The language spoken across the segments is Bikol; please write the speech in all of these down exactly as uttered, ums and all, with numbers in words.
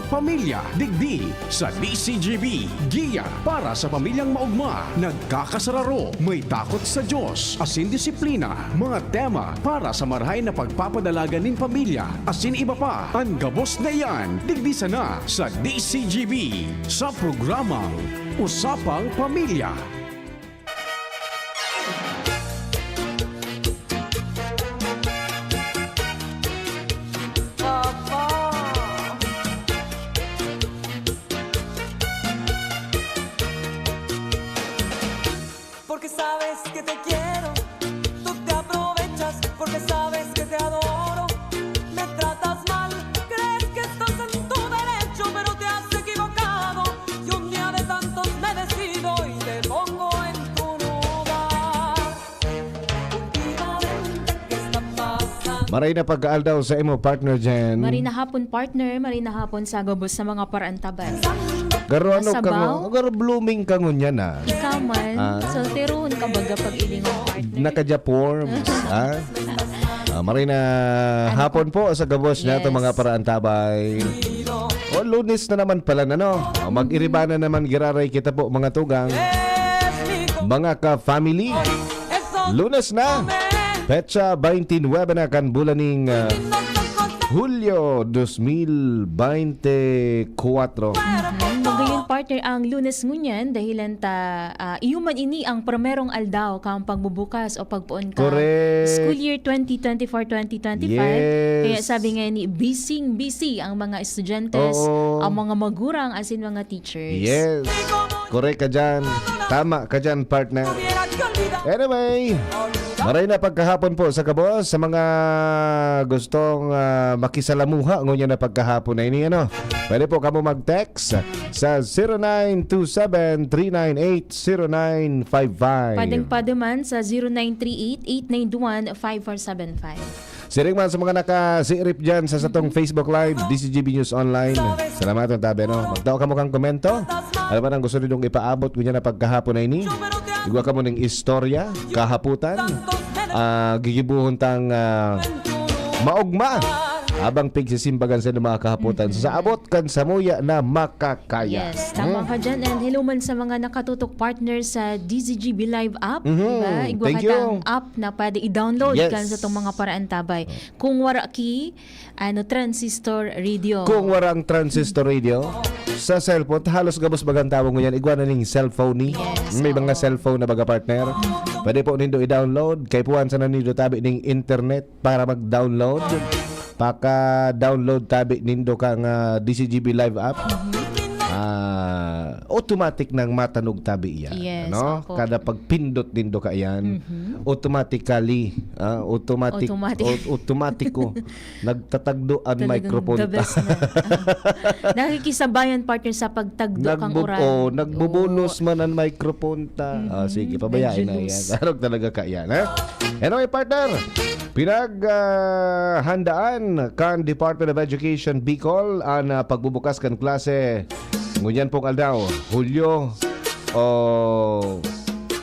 Pamilya, digdi sa D C G B. Giya para sa pamilyang maugma, nagkakasararo, may takot sa Diyos, asin disiplina. Mga tema para sa marahay na pagpapadalagan nin pamilya, asin iba pa. An gabos na iyan, digdi sana sa D C G B, sa programang Usapang Pamilya. Porque sabes que te quiero, tú te aprovechas, porque sabes que te adoro. Me tratas mal, crees que estás en tu derecho, pero te has equivocado. Y un día de tantos me decido y te pongo en tu lugar. Últimamente, ¿qué está pasando? Maray na pagkaaldaw sa imo, partner Jen. Maray na hapon, partner. Maray na hapon sa gabos sa mga paraantabay. Garo ano Sa ka baw? mo? Garo blooming ka ngunyan ah. Ikaw man, Ah. soltero ka baga pag-ilingon, partner. Naka-Japorms, ha? Ah, maray na hapon po sa gabos niya itong Yes. mga paraantabay. O, lunes na naman pala na, no? O, mag-iriba na naman, giraray kita po, mga tugang. Mga ka-family, lunes na. Petsa twenty-nine na kan bulan ning ah, Hulyo dos mil baynte kwatro. Magayon, partner, ang lunes ngunyan dahilan ta ah, iyo man ini ang primerong aldaw kan pagbubukas o pagpoon ka Correct. school year twenty twenty-four twenty twenty-five. Yes. Kaya sabi nga ni, busy busy ang mga estudyante, Oo. ang mga magurang, asin mga teachers. Yes. Correct ka dyan. Tama ka dyan, partner. Anyway, maray na pagkahapon po sa gabos. Sa mga gustong ah, makisalamuha, ngunyan na pagkahapon na ini, ano? Pwede po kamo mag-text sa zero nine two seven three nine eight zero nine five five. Padang-pado man sa zero nine three eight eight nine one five four seven five. Siring man sa mga nakasirip dyan sa satong Facebook Live, D C G B News Online. Salamat ang tabi, no? Magtao kamo kang komento. Ano ba nang gusto ninyong ipaabot ngunyan na pagkahapon na ini? Igwa kamo ning istorya, kahaputan, ah, gigibuhon tang ah, maugma. Habang pigsisimbagan sa mga kahaputan. Sa abot kan samuya na makakaya. Yes, tama ka dyan. And hello man sa mga nakatutok, partner, sa D Z G B Live app. Mhm. Diba? Igwa Thank ka tang you. app na pwede i-download Yes. kan sa itong mga paraantabay. Kung wara ki, ano, transistor radio. Kung warang transistor radio, sa cellphone, halos gabos bagang tawo ngunyan, igwa na ning cellphone ni. Yes, May mga oo. Cellphone na baga, partner. Pwede po nindo i-download. Kay puwan sana nindo tabi ning internet para mag-download. Paka-download tabi nindo kang ah, D C G B Live app. Ah, automatic nang matanog tabi iyan. Yes, Ano? opo. Kada pagpindot nindo kaiyan, Mhm. automatically, ah, automatic, Automatic. au- automatiko, nagtatagdo ang Talagang microphone the ta. best na. Nakikisabayan, partner, sa pagtagdo kang Nagbub- oral. oh, nagbubonus Oo. man ang microphone ta. Ah, Mhm. sige, pabayaan Medyo na yan. loose. Arog talaga ka yan, ha? Anyway, partner, pinag ah, handaan kan Department of Education Bicol ang ah, pagbubukas kan klase ngunyan pong aldaw, Hulyo o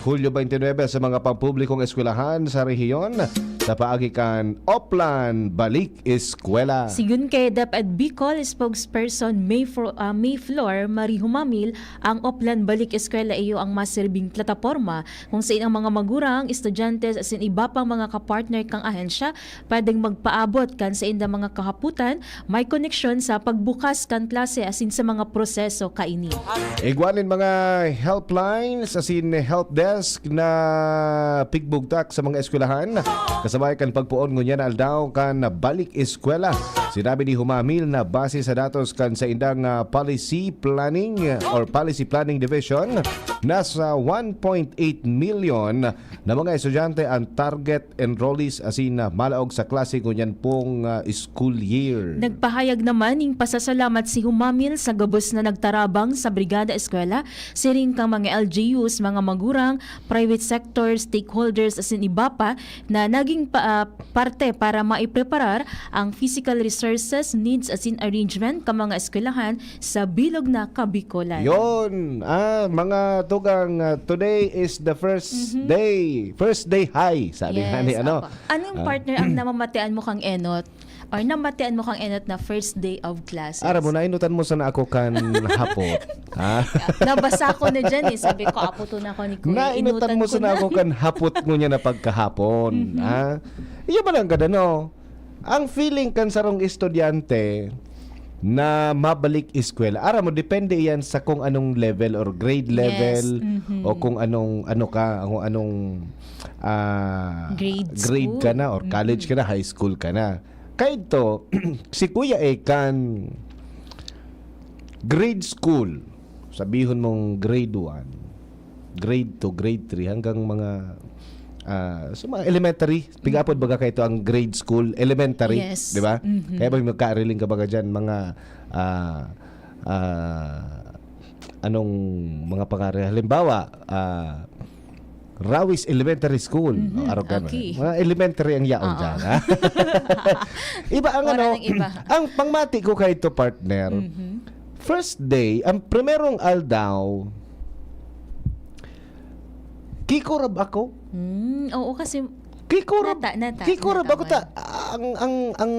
Hulyo twenty-nine, sa mga pampublikong eskwelahan sa rehiyon sa paagi kan Oplan Balik Eskwela. Sigun kay DepEd Bicol spokesperson May, Fro- ah, May Flor Marie Humamil, ang Oplan Balik Eskwela iyo ang masirbing plataporma kung sain ang mga magurang, estudyante, asin iba pang mga kapartner kang ahensya pwedeng magpaabot kan saindang mga kahaputan may koneksyon sa pagbukas kan klase asin sa mga proseso kaini. Igwa nin mga helplines asin help desk na pigbugtak sa mga eskwelahan. Kasabay kan pagpoon ngunyan na aldaw kan Balik Eskwela. Sinabi ni Humamil na base sa datos kan saindang ah, policy planning or policy planning division, nasa one point eight million na mga estudyante ang target enrollees asin ah, malaog sa klase ngunyan pong ah, school year. Nagpahayag naman ning pasasalamat si Humamil sa gabos na nagtarabang sa Brigada Eskwela, siring kang mga L G Us, mga magurang, private sector, stakeholders, asin iba pa na naging pa, ah, parte para maipreparar ang physical resources, needs, asin arrangement ka mga eskwelahan sa bilog na Kabikolan. Yon, ah, mga tugang, ah, today is the first Mhm. day, first day high, sabi Yes, nga ni ano. apa. Anong Ah. partner ang namamatian mo kang enot? Or namatian mo kang enot na first day of classes? Ara mo, nainutan mo sana ako kan hapot. Ha? Nabasa ko na dyan eh. Sabi ko, aputo na ako ni Kuya. Nainutan mo sana ako kan hapot mo niya na pagkahapon. Ha? Iya ba lang gada, no? Ang feeling kan sarong estudyante na mabalik eskwela. Ara mo, depende yan sa kung anong level or grade level Yes. Mhm. O kung anong ano ka, kung anong ah, Grade grade school. ka na or college ka na, high school ka na. Kaito, si Kuya Ekan, grade school, sabihon mong grade one, grade two, grade three, hanggang mga ah, sa mga elementary, pigapod baga kaito ang grade school, elementary, Yes. di ba? Mhm. Kaya ba magkariling ka baga dyan, mga ah, ah, anong mga pangalan? Halimbawa, ah, Rawis Elementary School. Mhm, Araw ka na. okay. Mga elementary ang yaon Oo. dyan, ha? Iba ang Wala ano, nang iba. Ang pangmati ko kaito, partner, Mhm. first day, ang primerong aldaw, kikurab ako. Mm, oo, kasi Kikurab, Nata, nata, kikurab nata, ako ta. Ang, ang, ang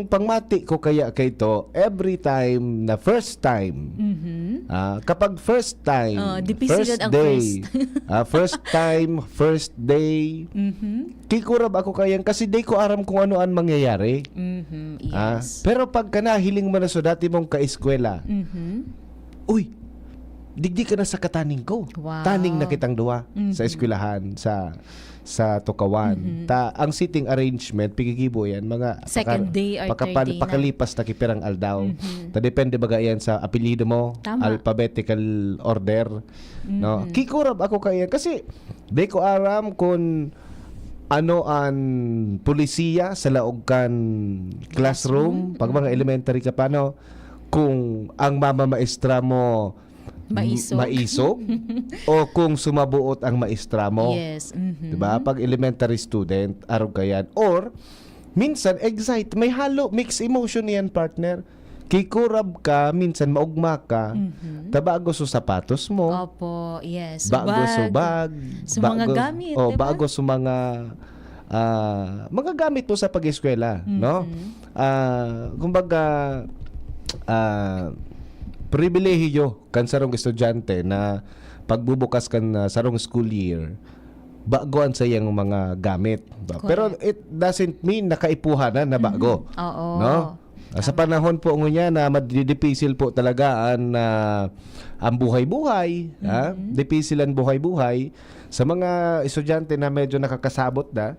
pangmati ko kaya kaito, every time na first time, Mhm. ah, kapag first time, Oh, dipisilan first ang day, first. ah, first time, first day, Mhm. kikurab ako kaya kasi di ko aram kung ano ang mangyayari. Mhm. Ah, Yes. pero pagka nahiling mo na sa dati mong kaeskwela, Mhm. uy, digdi ka na sa kataning ko. Wow. Taning na kitang duwa sa Mhm. eskwelahan, sa sa Tukawan. Mhm. Ta, ang seating arrangement, pigigibo yan, mga Second day or pakapal- third day na. pakalipas na kipirang aldaw. Mhm. Ta depende baga yan sa apelyido mo, Tama. alphabetical order. No? Mhm. Kikurab ako kaya. Kasi, di ko aram kung ano an polisiya sa laog kan classroom, Classroom, pag mga mhm. elementary ka pa, no? Kung ang mama maestra mo Maisog. maisog o kung sumabuot ang maestra mo. Yes. Mhm. Diba? Pag elementary student, arog ka yan. Or, minsan, excite. May halo, mixed emotion yan, partner. Kikurab ka, minsan maugma ka, Mhm. tabago sa sapatos mo, Opo, yes. bago sa Bag. bag, Sa mga bago, gamit, oh, diba? bago sa mga ah, mga gamit mo sa pag-eskwela, no? Mhm. Ah, kumbaga, ah, pribilehiyo kan sarong estudyante na pagbubukas kan ah, sarong school year, bago ang sayang mga gamit. Ba- Correct. Pero it doesn't mean na kaipuhan na, na bago. Mhm. Oo. No? Ah, sa panahon po ngunyan na madidipisil po talaga an, ah, ang buhay-buhay, ha? Mhm. Dipisil ang buhay-buhay. Sa mga estudyante na medyo nakakasabot na,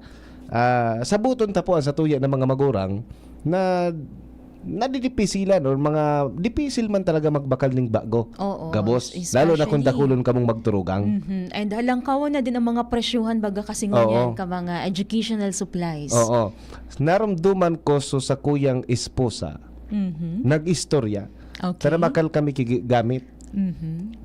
ah, sabuton ta po ang satuya ng mga magurang na nadidipisilan or mga dipisil man talaga magbakal ning bago. Oo, Gabos. Lalo na kung especially dakulon kamong magturugang. Mhm. And halangkawan na din ang mga presyuhan baga kasi ngunyan Oo. ka mga educational supplies. Oo. Naramduman ko so sa kuyang esposa, Mhm. nag-istorya. Okay. Tara, makal kami kigamit. Mhm.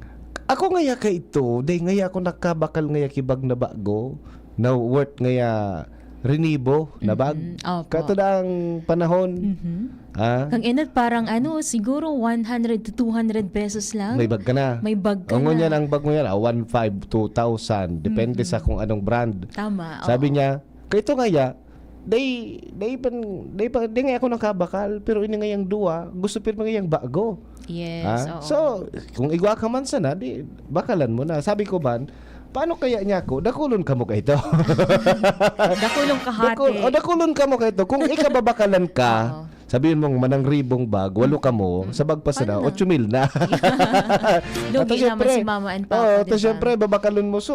Ako ngaya ka ito, dahil ngaya ako nakabakal ngaya kibag na bago, na worth ngaya rinibo na bag. Mhm. Opo. Kato na ang panahon. Mhm. Ah, Kang Enad, parang ano, siguro one hundred to two hundred pesos lang. may bag ka na. May bag ka O, ngunyan na. Ang bag mo yan, ah, one five, two thousand. Depende Mhm. Sa kung anong brand. Tama. Sabi Oo. niya, kaito ngaya, day, day, pan, day, pa, day nga ako nakabakal, pero ini ngayang duwa, gusto pirmi ngayang bago. Yes. Ha? Oo. So, kung igwa ka man sana, di, bakalan mo na. Sabi ko man, paano kaya niya ako? Dakulon ka mo kaito. Dakulong kahati. Dakul, o dakulon ka mo kaito. Kung ikababakalan ka, Oo. sabihin mong manang ribong bag, walo ka mo, sa bag pa sana, Ano? Otso mil na. Lugi Ato, naman syempre, si mama and papa, oh, di ba? Syempre, babakalon mo, so,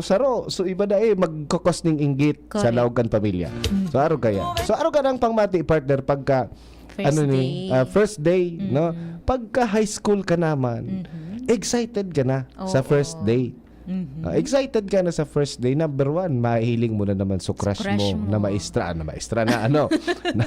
saro, so iba na eh, magkakos ning inggit sa Correct. Laog kan pamilya. So, aro kaya? So, aro ka ng pangmati, partner, pagka, First ano ni, day. ah, first day, no? Mm. Pagka high school ka naman, Mhm. excited ka na sa Oo. first day. Mhm. Ah, excited ka na sa first day. Number one, mahiling mo na naman so crush, Crush mo, mo. Na maestra, na maestra na ano, na,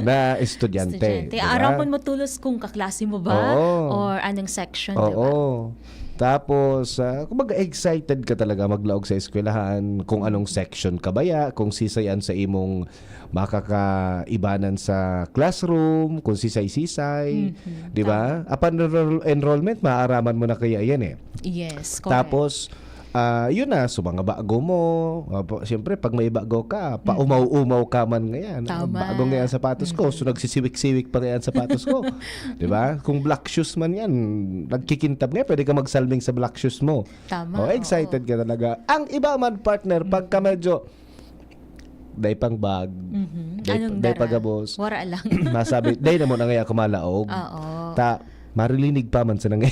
na estudyante. Estudyante. Diba? Aramon mo tulos kung kaklase mo ba? Oo. Or anong section, di ba? Oo. Tapos, ah, kumbaga excited ka talaga maglaog sa eskwelahan, kung anong section ka baya, kung sisay an sa imong makakaibanan sa classroom, kung sisay-sisay, Mhm. di ba? Apan enroll- enrollment, maaaraman mo na kaya yan eh. Yes, correct. Tapos, Ah, yun na, so mga bago mo, ah, pa siyempre 'pag may bago ka, paumaw-umaw ka man ngayan, ah, Tama. bago ngayon sapatos ko, so nagsisiwik-siwik pa ngayon sapatos ko, 'di ba? Kung black shoes man 'yan, nagkikintab ngayon, puwede ka magsalming sa black shoes mo. Tama, Oh, oo. excited ka talaga. Ang iba man, partner, Mm. pagka medyo dai pang bag, Mhm. dai Anong dai dara? pagabos. Wara lang. Masabi, "Dai na mo na ngaya ako malaog." Oo. Ta, marilinig pa man sa nangya.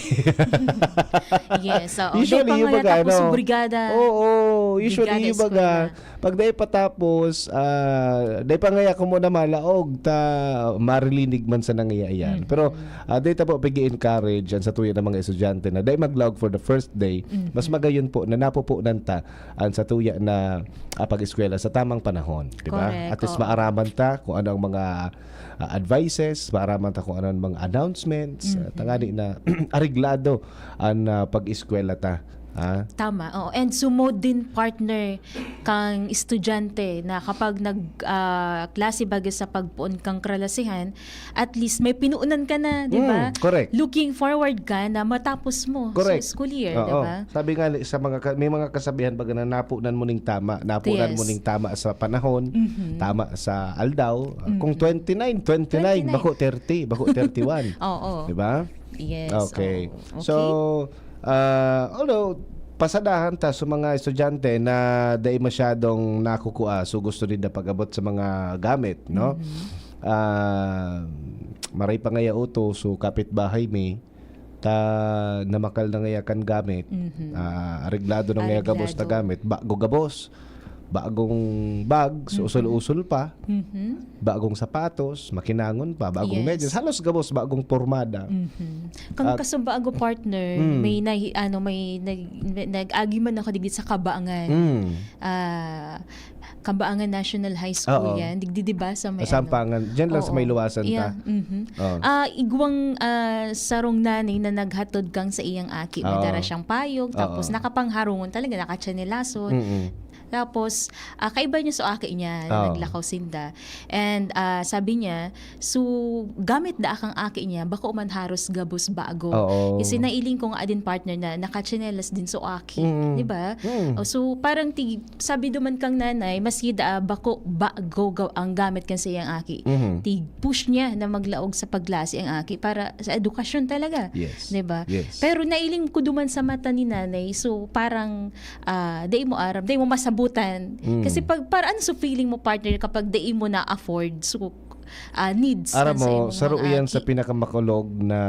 Yes, oo. Usually, Dai pa yung ngaya baga, tapos ano, brigada. Oo, usually, Brigada yung baga, eskwela. pag dai pa tapos, ah, dai pa ngaya ako muna malaog, ta marilinig man sa nangya yan. Mm. Pero, ah, dai ta po pigi-encourage ang satuya ng mga estudyante na dai maglaog for the first day. Mm. Mas magayon po na napupunan ta ang satuya na, ah, pag-eskwela sa tamang panahon, di ba? Correct, At least oo. maaraman ta kung ano ang mga, ah, advices, maaraman ta kung ano ang mga announcements, ah, Mhm. tangani na areglado ang, ah, pag-eskwela ta, ha? Tama, oo. And sumod din, partner, kang estudyante na kapag nag, ah, klase baga sa pagpoon kang kalasihan, at least may pinuunan ka na, di ba? Mm, correct. Looking forward ka na matapos mo sa Correct. school year, di Oo. ba? Sabi nga ni, sa mga ka-, may mga kasabihan baga na napunan mo ning tama, napunan mo Yes. ning tama sa panahon, Mhm. tama sa aldaw. Kung Mhm. twenty-nine, twenty-nine, Twenty-nine. bako thirty, bako thirty-one. Oo. Di ba? Yes, Okay. oo. So, Okay. ah, although, pasadahan ta sa mga estudyante na dai masyadong nakukua, so gusto ninda pag-abot sa mga gamit, no? Mhm. Ah, maray pa ngaya uto, so kapitbahay mi, ta namakal na ngaya kan gamit, Mhm. ah, areglado na ngaya gabos na Areglado. gamit, bago gabos, bagong bag, so Mhm. usol-usol pa, Mhm. bagong sapatos, makinangon pa, bagong Yes. medyas, halos gabos, bagong pormada. Mhm. Kang Ah, kasumbago, partner, Mm. may nahi-, ano, may nag-, nag-agi man ako digdi sa Kabangan. Mm. Ah, Kabangan National High School Oo. yan. Digdi, di ba, sa may Sa Sampangan. ano? Diyan lang sa Oo. may luwasan Yeah. ta. Mhm. Oo. Ah, igwang, ah, sarong nanay na naghatod kang sa iyang aki. Oo. May dara siyang payog, Oo. tapos nakapangharungon talaga, nakatsanelason. Mm-mm. Tapos, ah, kaiba niya sa aki niya, Oo. naglakaw sinda. And, ah, sabi niya, so, gamit da akang aki niya, bako man haros gabos bago. Oo. Kasi nailing ko nga din, partner, na nakatsinelas din so aki. Mm. Di ba? Mm. Oh, so, parang tig-, sabi duman kang nanay, maski da, ah, bako, bago ga-, ang gamit kan sa iyang aki. Mhm. Tig-push niya na maglaog sa paglasi ang aki para sa edukasyon talaga. Yes. Di ba? Yes. Pero nailing ko duman sa mata ni nanay, so, parang, ah, dai mo aram, dai mo masabutan. Mm. Kasi pag, para ano sa feeling mo, partner, kapag dai mo na-afford? So, ah, needs Aram kan sa mo, imong saro mga iyan sa aki. pinakamakulog na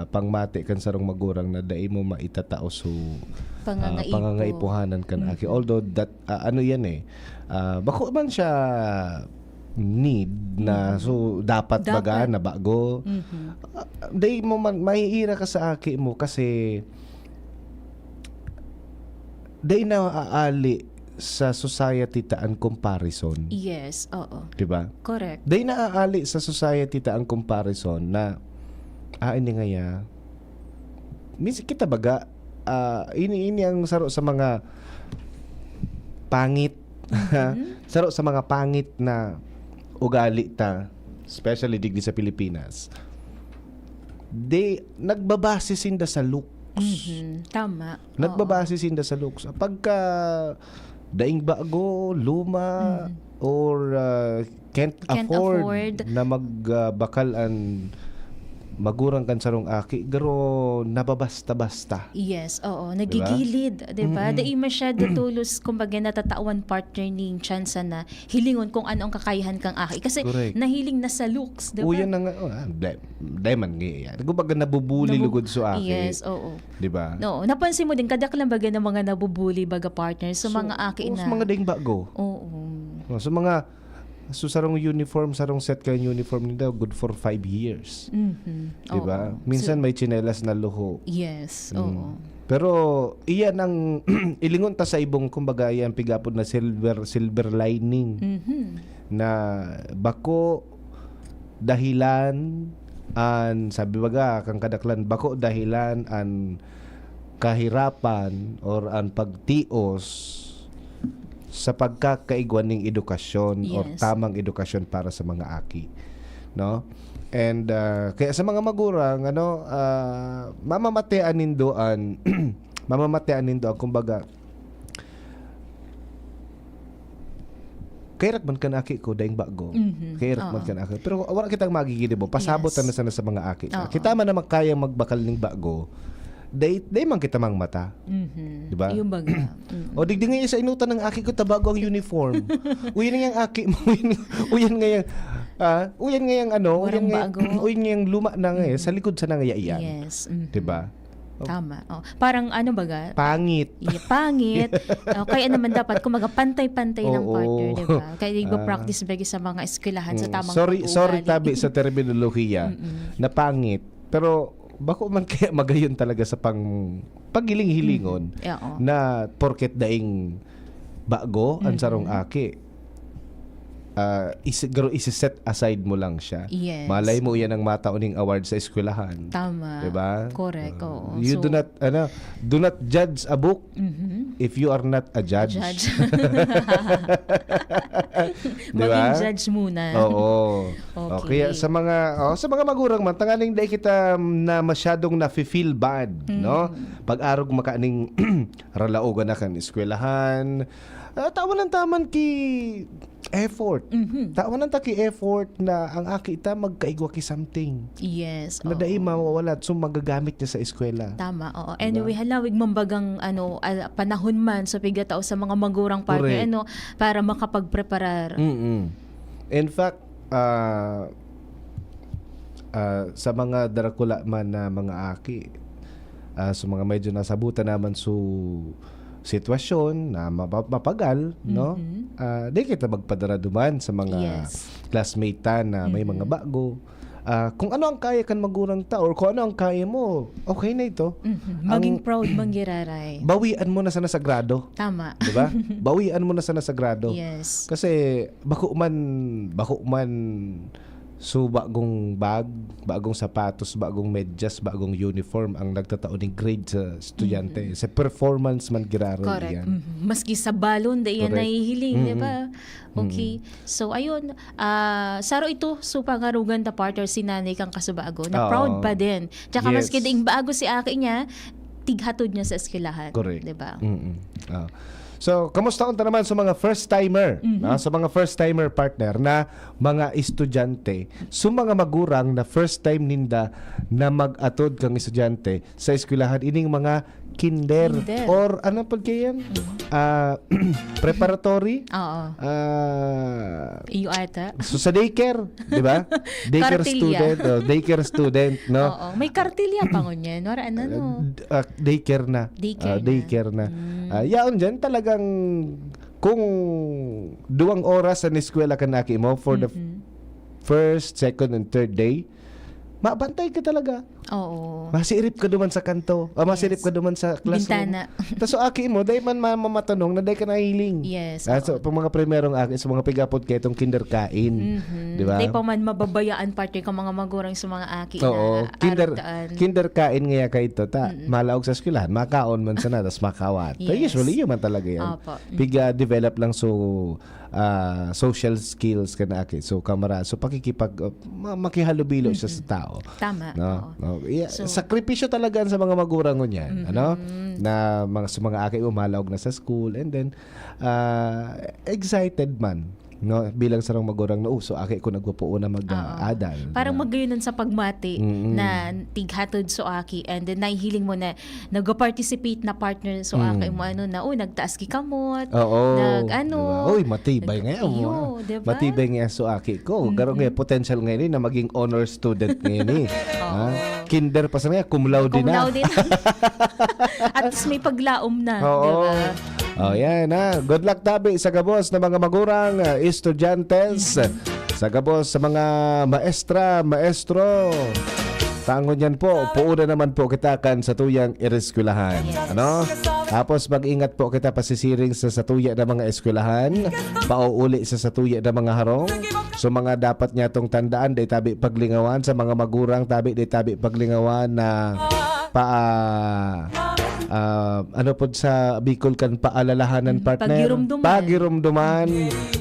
pangmati kan sarong magurang na dai mo maitatao so, ah, Pangangaipo. pangangaipuhanan kan aki. Mhm. Although that, ah, ano yan eh, ah, bako man siya need na, Mhm. so dapat baga Dapat. na bago. Mhm. Ah, dai mo man, maiira ka sa aki mo kasi dai naaali sa society ta an comparison. Yes, oo. Di ba? Correct. Dai naaali sa society ta ang comparison na, "Ah, ini ngaya." Minsan kita baga, ah, ini, ini ang saro sa mga pangit. Mhm. Saro sa mga pangit na ugali ta, especially digdi sa Pilipinas. Di, nagbabase sinda sa looks. Mhm. Tama. Nagbabase Oo. sinda sa looks. Pagka daing bago, luma, Mm. or, ah, can't Can't afford afford. na mag, ah, bakal an magurang kan sarong aki, garo nababasta-basta. Yes, oo. Di ba? Nagigilid, di ba? Mm-mm. Dai masyado tolos, kumbaga, natatawan, partner, ning tsansa na hilingon kung ano ang kakayahan kang aki. Kasi Correct. nahiling na sa looks, di O, ba? yan na nga. Oh, ah, di, di man nga yan. Kumbaga, nabubuli Nabu-, lugod so aki. yes, oo. Di ba? Oo. Napansin mo din, kadaklan baga ng mga nabubuli, baga, partner, sa So, mga aki oh, sa na mga daing bago. Oo. Oh, sa mga, so, sarong uniform, sarong set kan uniform ninda, good for five years. Mhm. Di ba? Oo. Minsan So, may tsinelas na luho. Yes, Mm. oo. Pero, iyan ang ilingon ta sa ibong, kumbaga, iyan pigapod na silver, silver lining. Mhm. Na bako dahilan an, sabi baga, kan kadaklan, bako dahilan an kahirapan or an pagtios sa pagkakaigwa ning edukasyon or Yes. tamang edukasyon para sa mga aki, no? And, ah, kaya sa mga magurang, ano, ah, mamamatean nindo an, mamamatean nindo an, kumbaga, Kairak man kan aki ko, daing bago. Mhm. Kairak man Oo. kan aki. Pero wala kitang magigibo. Pasabot Yes. na sana sa mga aki. Oo. Kita man na magkayang magbakal ning bago, day, day man kita mangmata. Mhm. Diba? Yung baga. Mm. O, digdi nga sa inutan ng aki ko, tabago ang uniform. Uyan nga yung aki mo, uyan, uyan nga yung, ah, uyan nga yung ano, uyan Warang nga, bago. Uyan nga yung luma na nga eh, sa likod sa nangayaiyan. Yes. Mhm. Diba? Tama. Oh. Parang ano baga? Pangit. Yeah, pangit. O, kaya naman dapat, kumaga, pantay-pantay ng Oo. partner, di ba? Kaya di ba Ah. practice bagi sa mga eskwelahan, sa Mm. tamang Sorry, pag-uugali. Sorry tabi sa terminolohiya Mm-mm. na pangit. Pero bako man kaya magayon talaga sa pang paghiling-hilingon Mhm. Oo. na porket daing bago ang sarong Mhm. aki. Ah, isi, garo isi-set aside mo lang siya. Yes. Malay mo, yan ang matao ning award sa eskwelahan. Tama. Diba? Correct, oo. You So, do not, ano, do not judge a book mhm. if you are not a judge. Judge. Diba? Maging judge muna. Oo. Okay. O, kaya sa mga, oh, sa mga magurang man, tanganing dai kita na masyadong nafe-feel bad, Mm. no? Pag-arog makaning ralaogan na kan eskwelahan, ah, tawan lang taman ki effort. Mhm. Tawan lang ta ki effort na ang aki ta magkaigwa ki something. Yes. Na Oo. dai mawawala, so magagamit niya sa eskwela. Tama, oo. Diba? Anyway, halawig man bagang, ano, ah, panahon man, so piga tao sa mga magurang partner, Correct. Ano, para makapagpreparar. Mm-mm. In fact, ah, ah, sa mga darakula man na mga aki, ah, sa mga medyo nasabutan naman su sitwasyon na mapa- mapagal, no? Mhm. Ah, di kita magpadara duman sa mga Yes. classmate ta na may Mhm. mga bago. Ah, kung ano ang kaya kan magurang ta or kung ano ang kaya mo, okay na ito. Mhm. Ang Maging proud man giraray. Bawian mo na sana sa grado, Tama. di ba? Bawian mo na sana sa grado. Yes. Kasi bako man, bako man so bagong bag, bagong sapatos, bagong medyas, bagong uniform ang nagtatao ning grade sa estudyante, Mhm. sa performance man giraray Correct. yan. Mhm. Maski sa balon, di yan Correct. Nahihiling, di Mm-mm. ba? Okay. So, ayun. Ah, saro ito, so pangarugan ta partner si nanay kang kasubago, na Oo. Proud pa din. Tsaka Yes. Maski daing bago si aki niya, tighatod niya sa eskwelahan. Correct. Di ba? Mm-mm. Ah. So, kamusta unta naman sa mga first-timer? Mhm. Ah, sa mga first-timer partner na mga estudyante, sa mga magurang na first time ninda na mag-atod kang estudyante sa eskwelahan, ining mga kinder, Kinder. Or ano pa kaya yan? Ah, preparatory? Oo. Ah, Iyo ata. so sa daycare, di ba? Daycare Kartilya. Student, oh, daycare student, no? Oo. May kartilya pa ngunyan. Wala na, no? Ah, d- ah, daycare na. Daycare Ah, na. Daycare na. Mm. Ah, yaon dyan talagang kung duwang oras sa eskwela ka na aki mo for the Mm-mm. first, second, and third day, mabantay ka talaga. Oo. Masirip ka duman sa kanto. Ah, masirip Yes. ka duman sa classroom. Bintana. Tas so aki mo, dai man ma- mamatanong na dai ka nahiling. Yes, Ah, oo. so, pang mga primerong aki, sa mga pigapod ketong kinderkain. Mhm. Di ba? Di pa man mababayaan partner kang mga magurang sa mga aki Oo. na Kinder, arkaan. kinderkain nga kaya ito. Ta, Mm-mm. malaog sa eskwelahan, makaon man sana, tas makawan. Ta, Yes. usually, yun man talaga yan. Opo. Mm. Piga-develop lang so ah, social skills ka na aki. So, kamara, so pakikipag, uh, ma- makihalubilo siya sa Mm-mm. Tao. Tama. No? Oo. No? Yeah, So, sakripisyo talaga sa mga magurang ngunyan, Mhm. ano? Na mga sa mga aki mo malaog na sa school, and then ah, excited man, no, bilang sarong magurang na, "Oh, so aki ko nagpupuon na mag Oo. ah, adal." Parang Diba? Magayon sa pagmati Mm-mm. na tighatod so aki, and then nahihiling mo na nag-participate na partner so Mm. aki mo, ano na, oh, nagtaas ki kamot, Oo. nag-ano, Diba? Uy, matibay nag- ngayon mo, Iyo, ah. Diba? Matibay nga so aki ko. Mm-mm. Garo nga potential ngayon eh, na maging honor student ngayon eh. Oo. Ha? Kinder pa sa nga, cum laude Cum na. Laude na. At least may paglaom na, Oo. Diba? Oh, yan ha. Good luck tabi sa gabos na mga magurang, ah, estudiantes, sa gabos sa mga maestra, maestro. Tangon yan po, puuna naman po kita kan sa tuyang ireskwelahan. Yes. Ano? Tapos mag-ingat po kita pasisiring sa satuya na mga eskwelahan, pauuli sa satuya na mga harong. So mga dapat niya tong tandaan, dai tabi paglingawan sa mga magurang, tabi dai tabi paglingawan na pa ah, ah, ano pod sa Bicol kan paalalahanan, Mm, partner? pagirumduman. Pagirumduman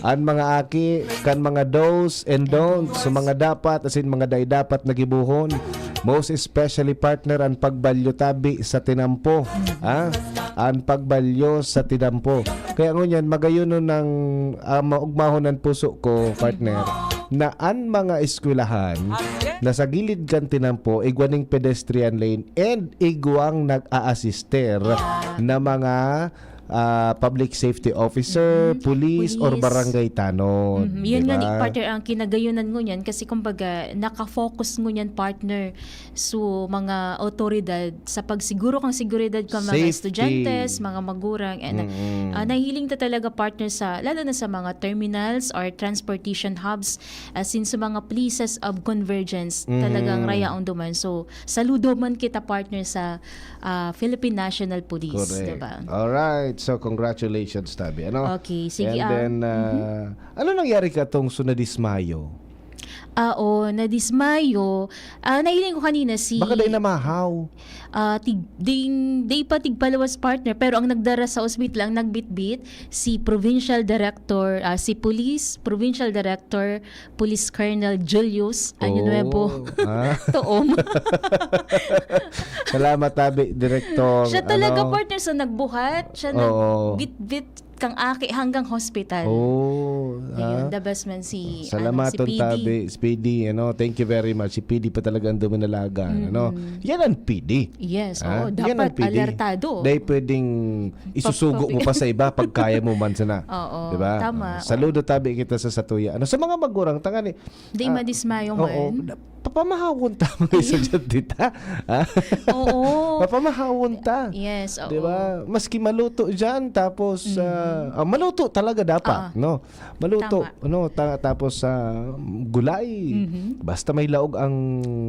an mga aki kan mga do's and don'ts, so mga dapat asin mga dai dapat na gibohon. Most especially, partner, an pagbalyo tabi sa tinampo. Ha? An pagbalyo sa tinampo. Kaya ngunyan, magayon nun ng, ah, maugmahon ang puso ko, partner, na an mga eskwelahan na sa gilid kan tinampo, igwa ning pedestrian lane and igwang nag-a-assister na mga, ah, public safety officer, Mhm. police, or Police. barangay tanod, Mhm. Yun di nga ni ba? partner, ang kinagayunan ngunyan kasi kumbaga naka-focus ngunyan, partner, so mga awtoridad sa pagsiguro kan seguridad kan mga Safety. estudyante, mga magurang, and, Mm. ah, nahihiling ta talaga, partner, sa, lalo na sa mga terminals or transportation hubs, as in sa mga places of convergence, Mm. talagang rayaon duman. So, saludo man kita, partner, sa, ah, Philippine National Police, Correct. di ba? Alright. So, congratulations, tabi. Ano? Okay, sige, And ah, then, ah, mhm. ano nangyari ka tong so nadismayo? Ah, oo, nadismayo. Ah, nahiling ko kanina si Baka dahil namahaw. ah, tig-, ding, di pa tigpalawas, partner, pero ang nagdara sa ospital, ang nagbitbit, si Provincial Director, ah, si Police, Provincial Director, Police Colonel Julius Año Oh, Nuevo ah. Toom. Salamat, tabi, Direktor. Siya talaga, Ano? partner, sa nagbuhat. Siya Oo. nagbitbit kang aki hanggang hospital. Oh, Ayun, ah. the best man si, ano, si Salamaton P D. tabi, si P D, ano, thank you very much. Si P D pa talaga ang duminalaga, ano. Mm-mm. Yan ang P D. Yes, Ah, oo, yan ang dapat P D. alertado. Dahil pwedeng isusugo Pag-, mo pa sa iba pag kaya mo man sana. Oo, Di ba? tama. Ah, saludo tabi kita sa satuya. Ano, sa mga magurang, tangani, Di ah, madismayo oo, man. na-, papamahawon ta mga estudyante ta. Ah? Oo. Papamahawon ta. Yes, Di oo. ba? Maski maluto dyan, tapos, Mm. ah, ah, maluto talaga dapat, Ah, no? Maluto, tama. ano, ta-, tapos, ah, gulay. Mhm. Basta may laog ang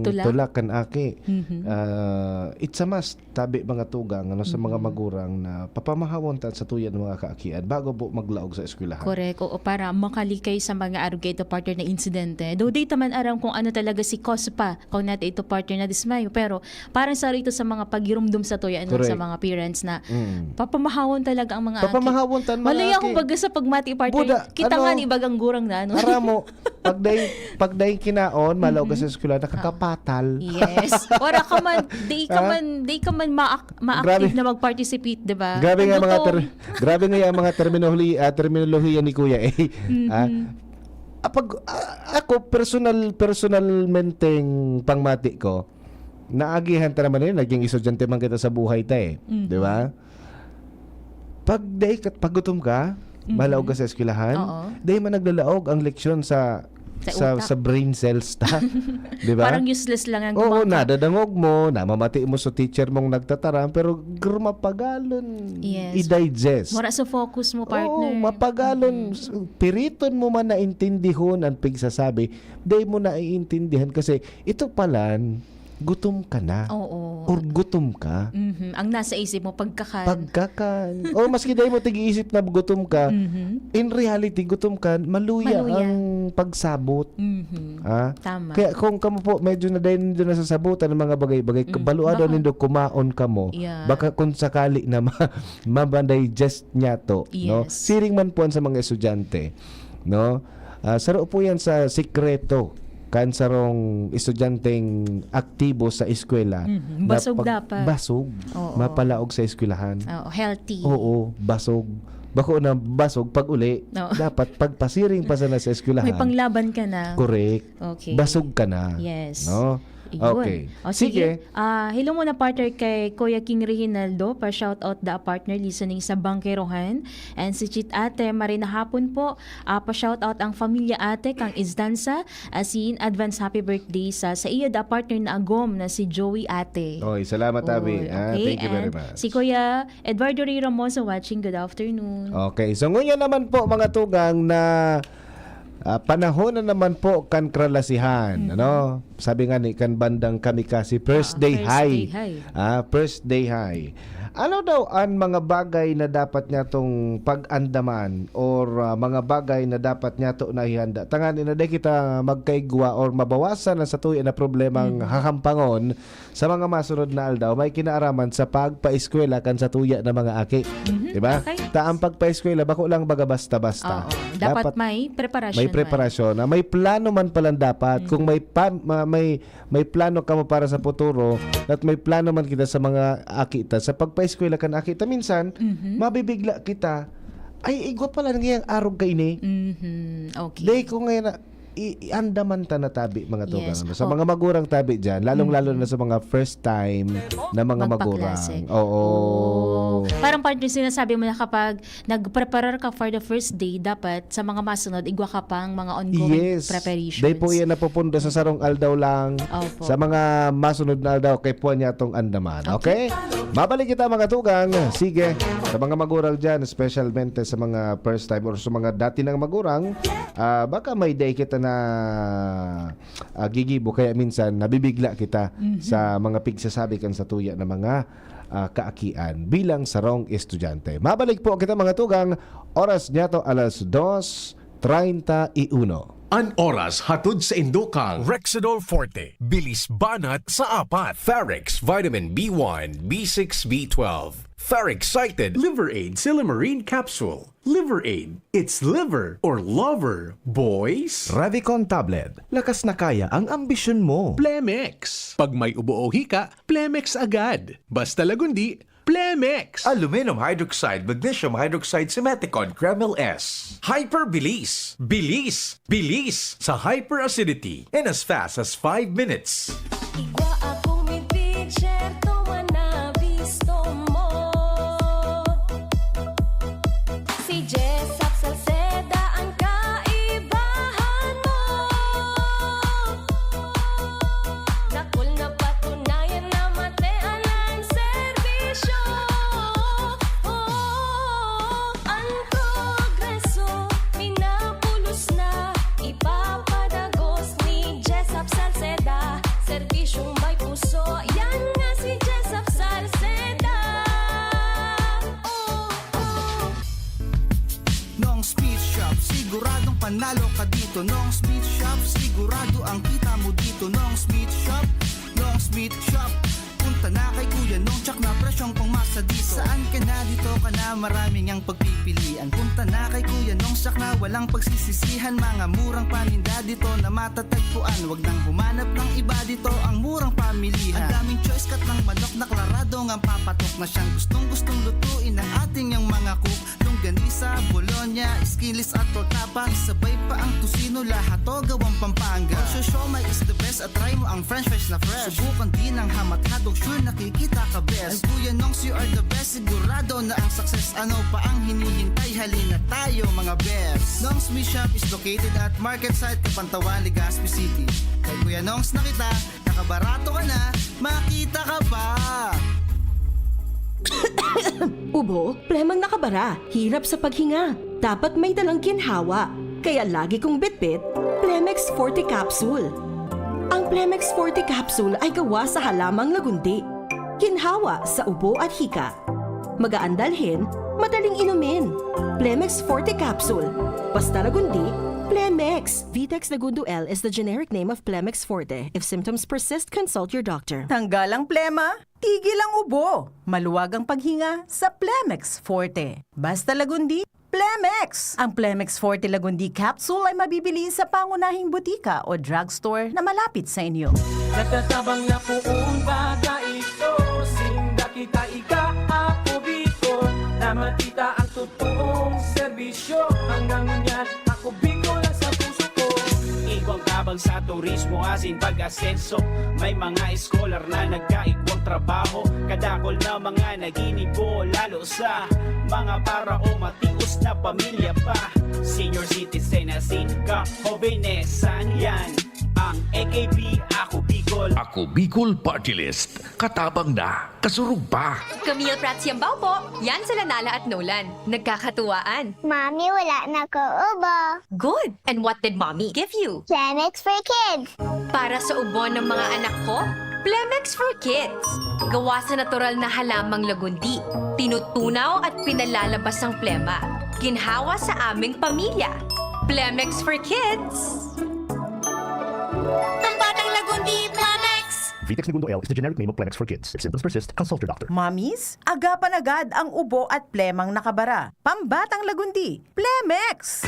Tula. tula kan aki. Mhm. Ah, it's a must, tabi mga tugang, ano, sa mga Mhm. magurang na papamahawon ta sa tuya ng mga kaakian bago po maglaog sa eskwelahan. Correct. Oo, para makalikay sa mga arog kaito, partner, na insidente. Though di ta man aram kung ano talaga si cause pa, kung nato ito, partner, na dismayo. Pero parang sa rito sa mga pagirumdom sa tuya, ano, sa Correct. mga parents na Mm. papamahawon talaga ang mga aki. Papamahawon ta ang mga Malaya aki. akong baga sa pagmati, partner. Buda, Kita ano, nga ni bagang gurang na, ano. Aram mo, pag dahil, pag dahil kinaon, malaog ka Mhm. sa eskwela, nakakapatal. Yes. Wala ka man, di ka Ha? man, di ka man maak-, maaktive Grabe. na mag-participate, di ba? Grabe Ang nga mga gutom. ter-, grabe nga yung mga terminolohi-, ah, terminolohiya ni Kuya, eh. Mhm. Ah, ah, pag, ah, ako, personal, personalmenteng pangmati ko, naagihan ta naman yun, naging estudyante man kita sa buhay ta, eh. Mhm. Di ba? Pag dai ka, pag gutom ka, Mhm. malaog ka sa eskwelahan, Oo. dai man naglalaog ang leksyon sa, Sa sa, utak. sa brain cells ta. Di ba? Parang useless lang ang Oo, gumagawa. nadadangog mo, namamati mo sa teacher mong nagtataram, pero gr-, mapagalon Yes. i-digest. Mura sa focus mo, Oo, partner. mapagalon. Mm. S-, piriton mo man na intindihon ang pigsasabi, dai mo naiintindihan kasi ito palan, gutom ka na. Oo. Or gutom ka. Mhm. Ang nasa isip mo, pagkakan. Pagkakan. O, maski dai mo tig-iisip na gutom ka, Mhm. in reality, gutom ka, maluya Maluya. ang pagsabot. Mhm. Ha? Tama. Kaya kung kamo po, medyo na dai nindo nasasabutan ang mga bagay-bagay, Mm. kabaluan daw Baka nindo kumaon kamo. Yeah. Baka kung sakali na ma-, ma-digest niya to, no? Yes. Siring man po sa mga estudyante, no? Ah, saro po yan sa sikreto kan sarong estudyanteng aktibo sa eskwela Mhm. na Basog pag-, dapat. basog, Oo. mapalaog sa eskwelahan. Oo, healthy. Oo, basog. Bako na basog pag uli. Oo. Dapat pagpasiring pa sana sa eskwelahan. May panglaban ka na. Correct. Okay. Basog ka na. Yes. No? Iyon. Okay. O, sige. Sige. Ah, hello muna, partner, kay Kuya King Reginaldo. Pa-shoutout da, partner, listening sa Bangkerohan. And si Chit Ate, maray na hapon po. Ah, pa-shoutout ang Familia Ate, kang Istanza. As in, advance happy birthday sa, sa iyo da, partner, na agom na si Joey Ate. Oy, salamat, Abi. Oy, Ah, okay. thank you very And much. si Kuya Eduardo Ray Ramoso watching. Good afternoon. Okay. So, ngunyan naman po, mga tugang, na Ah, panahon na naman po kan kralasihan, Mhm. ano? Sabi nga ni kan bandang Kamikasi, first Ah, day first high. day high. Ah, first day high. Ano daw an mga bagay na dapat nyatong pag-andaman or, ah, mga bagay na dapat nyato na ihanda? Tangani na di kita magkaigwa or mabawasan ang satuya na problemang Mhm. hahampangon sa mga masunod na aldaw, may kinaaraman sa pagpaeskwela kan satuya na mga aki. Mhm, Di ba? okay. Ta ang pagpaeskwela, bako lang baga basta-basta. Oo. Dapat Dapat may preparasyon may man. preparasyon, na may plano man palan dapat. Mhm. Kung may pa-, ma-, may, may plano kamo para sa futuro, at may plano man kita sa mga aki ta, sa pagpaeskwela kan aki ta, minsan, Mhm. mabibigla kita Ay, igwa pala ngayang arog kaini. Mhm. Okay. Dahil ko ngayon na, i- iandaman ta na tabi, mga tugang. Yes. Ano? Sa Oh. mga magurang tabi dyan, lalong-lalo na sa mga first time na mga Magpaklase. magurang. Oo. Parang, partner, sinasabi mo na kapag nagpreparar ka for the first day, dapat sa mga masunod, igwa ka pang mga ongoing Yes. preparations. Dahil po yan napupundo sa sarong aldaw lang. Opo. Sa mga masunod na aldaw, kay puwan niya itong andaman. Okay? Mabalik kita, mga tugang. Sige. Sa mga magurang dyan, especialmente sa mga first time or sa mga dati ng magurang, ah, baka may day kita na ah, gigibo. Kaya minsan, nabibigla kita Mhm. sa mga pigsasabi kan sa tuya na mga ah, kaakian bilang sarong estudyante. Mabalik po kita, mga tugang. Oras niya to, alas dos treinta y uno. An oras hatod sa indukang Rexidol Forte. Bilis banat sa apat. Ferrex Vitamin B one, B six, B twelve. Ferrex Cited Liver Aid Silymarin Capsule. Liver Aid. It's liver or lover, boys. Revicon Tablet. Lakas na kaya ang ambisyon mo. Plemex. Pag may ubo o hika, Plemex agad. Basta Lagundi, Plemex. Aluminum hydroxide, magnesium hydroxide, Simeticone, Kremil S. Hyperbilis. Bilis. Bilis. Sa hyperacidity. In as fast as five minutes. Igwa akong midpitcher, tuman na bisto mo. Si Jessop Salceda ang kaibahan mo. Dakul na patunayan na matean ang serbisyo. Oh, ang progreso, minapulos na, ipapadagos ni Jessop Salceda. Serbisyong may puso, yan nga si Jessop Salceda. Oh, oh. Nong's Meat Shop, siguradong panalo ka dito. Nong's Meat Shop, sigurado ang kita mo dito. Nong's Meat Shop, Nong's Meat Shop. Punta na kay Kuya Nong, tsak na presyong pangmasa dito. Saan ka na, dito ka na, marami ngang pagpipilian. Punta na kay Kuya Nong, tsak na walang pagsisisihan. Mga murang paninda dito na matatagpuan. Wag nang humanap ng iba, dito ang murang pamilihan. Ang daming choice, cut ng manok na klarado ngang papatok na siyang gustong-gustong lutuin ng ating yang mga cook. Longganisa, bologna, skinless at tortapa. Sabay pa ang tocino, lahat to gawang Pampanga. Ang siomai is the best at try mo ang french fries na fresh. Subukan din ang ham at hotdog, sure nakikita ka best. Ang Kuya Nongs, you are the best, sigurado na ang success. Ano pa ang hinihintay? Halina tayo, mga best. Nongs Meat Shop is located at Market Site, Kapantawan, Legazpi City. Kay Kuya Nongs na kita, nakabarato ka na, makita ka pa! Ubo, plemang nakabara, hirap sa paghinga. Dapat may dalang ginhawa. Kaya lagi kong bitbit, Plemex Forte Capsule. Ang Plemex Forte Capsule ay gawa sa halamang lagundi. Ginhawa sa ubo at hika. Magaan dalhin, madaling inumin. Plemex Forte Capsule. Basta lagundi, Plemex. Vitex Lagundo L is the generic name of Plemex Forte. If symptoms persist, consult your doctor. Tanggal ang plema, tigil ang ubo. Maluwag ang paghinga sa Plemex Forte. Basta Lagundi, Plemex! Ang Plemex Forte Lagundi Capsule ay mabibili sa pangunahing butika o drugstore na malapit sa inyo. Natatabang na poon baga ito. Sinda kita, ika, ako, Bicol. Na makita ang totoong serbisyo. Hanggang ngunyan, ako, Bicol, ang sa puso ko. Igwang tabang sa turismo, asin pag-asenso. May mga scholar na nagkaigwang trabaho. Kadakol na mga naginibo, lalo sa mga para o matios na pamilya pa. Senior citizen, asin ka, jovenesan, yan ang A K B, Ako Bicol. Ako Bicol Party List. Katabang na, kasurog pa. Camille Prats Yambao po. Yan sila Nala at Nolan. Nagkakatuwaan. Mami, wala na ko ubo. Good! And what did Mommy give you? Plemex for kids. Para sa ubo ng mga anak ko, Plemex for Kids. Gawa sa natural na halamang lagundi. Tinutunaw at pinalalabas ang plema. Ginhawa sa aming pamilya. Plemex for Kids. Pambatang Lagundi, Plemex! Vitex Negundo L is the generic name of Plemex for kids. If symptoms persist, consult your doctor. Mommies, agapan agad ang ubo at plemang nakabara. Pambatang Lagundi, Plemex!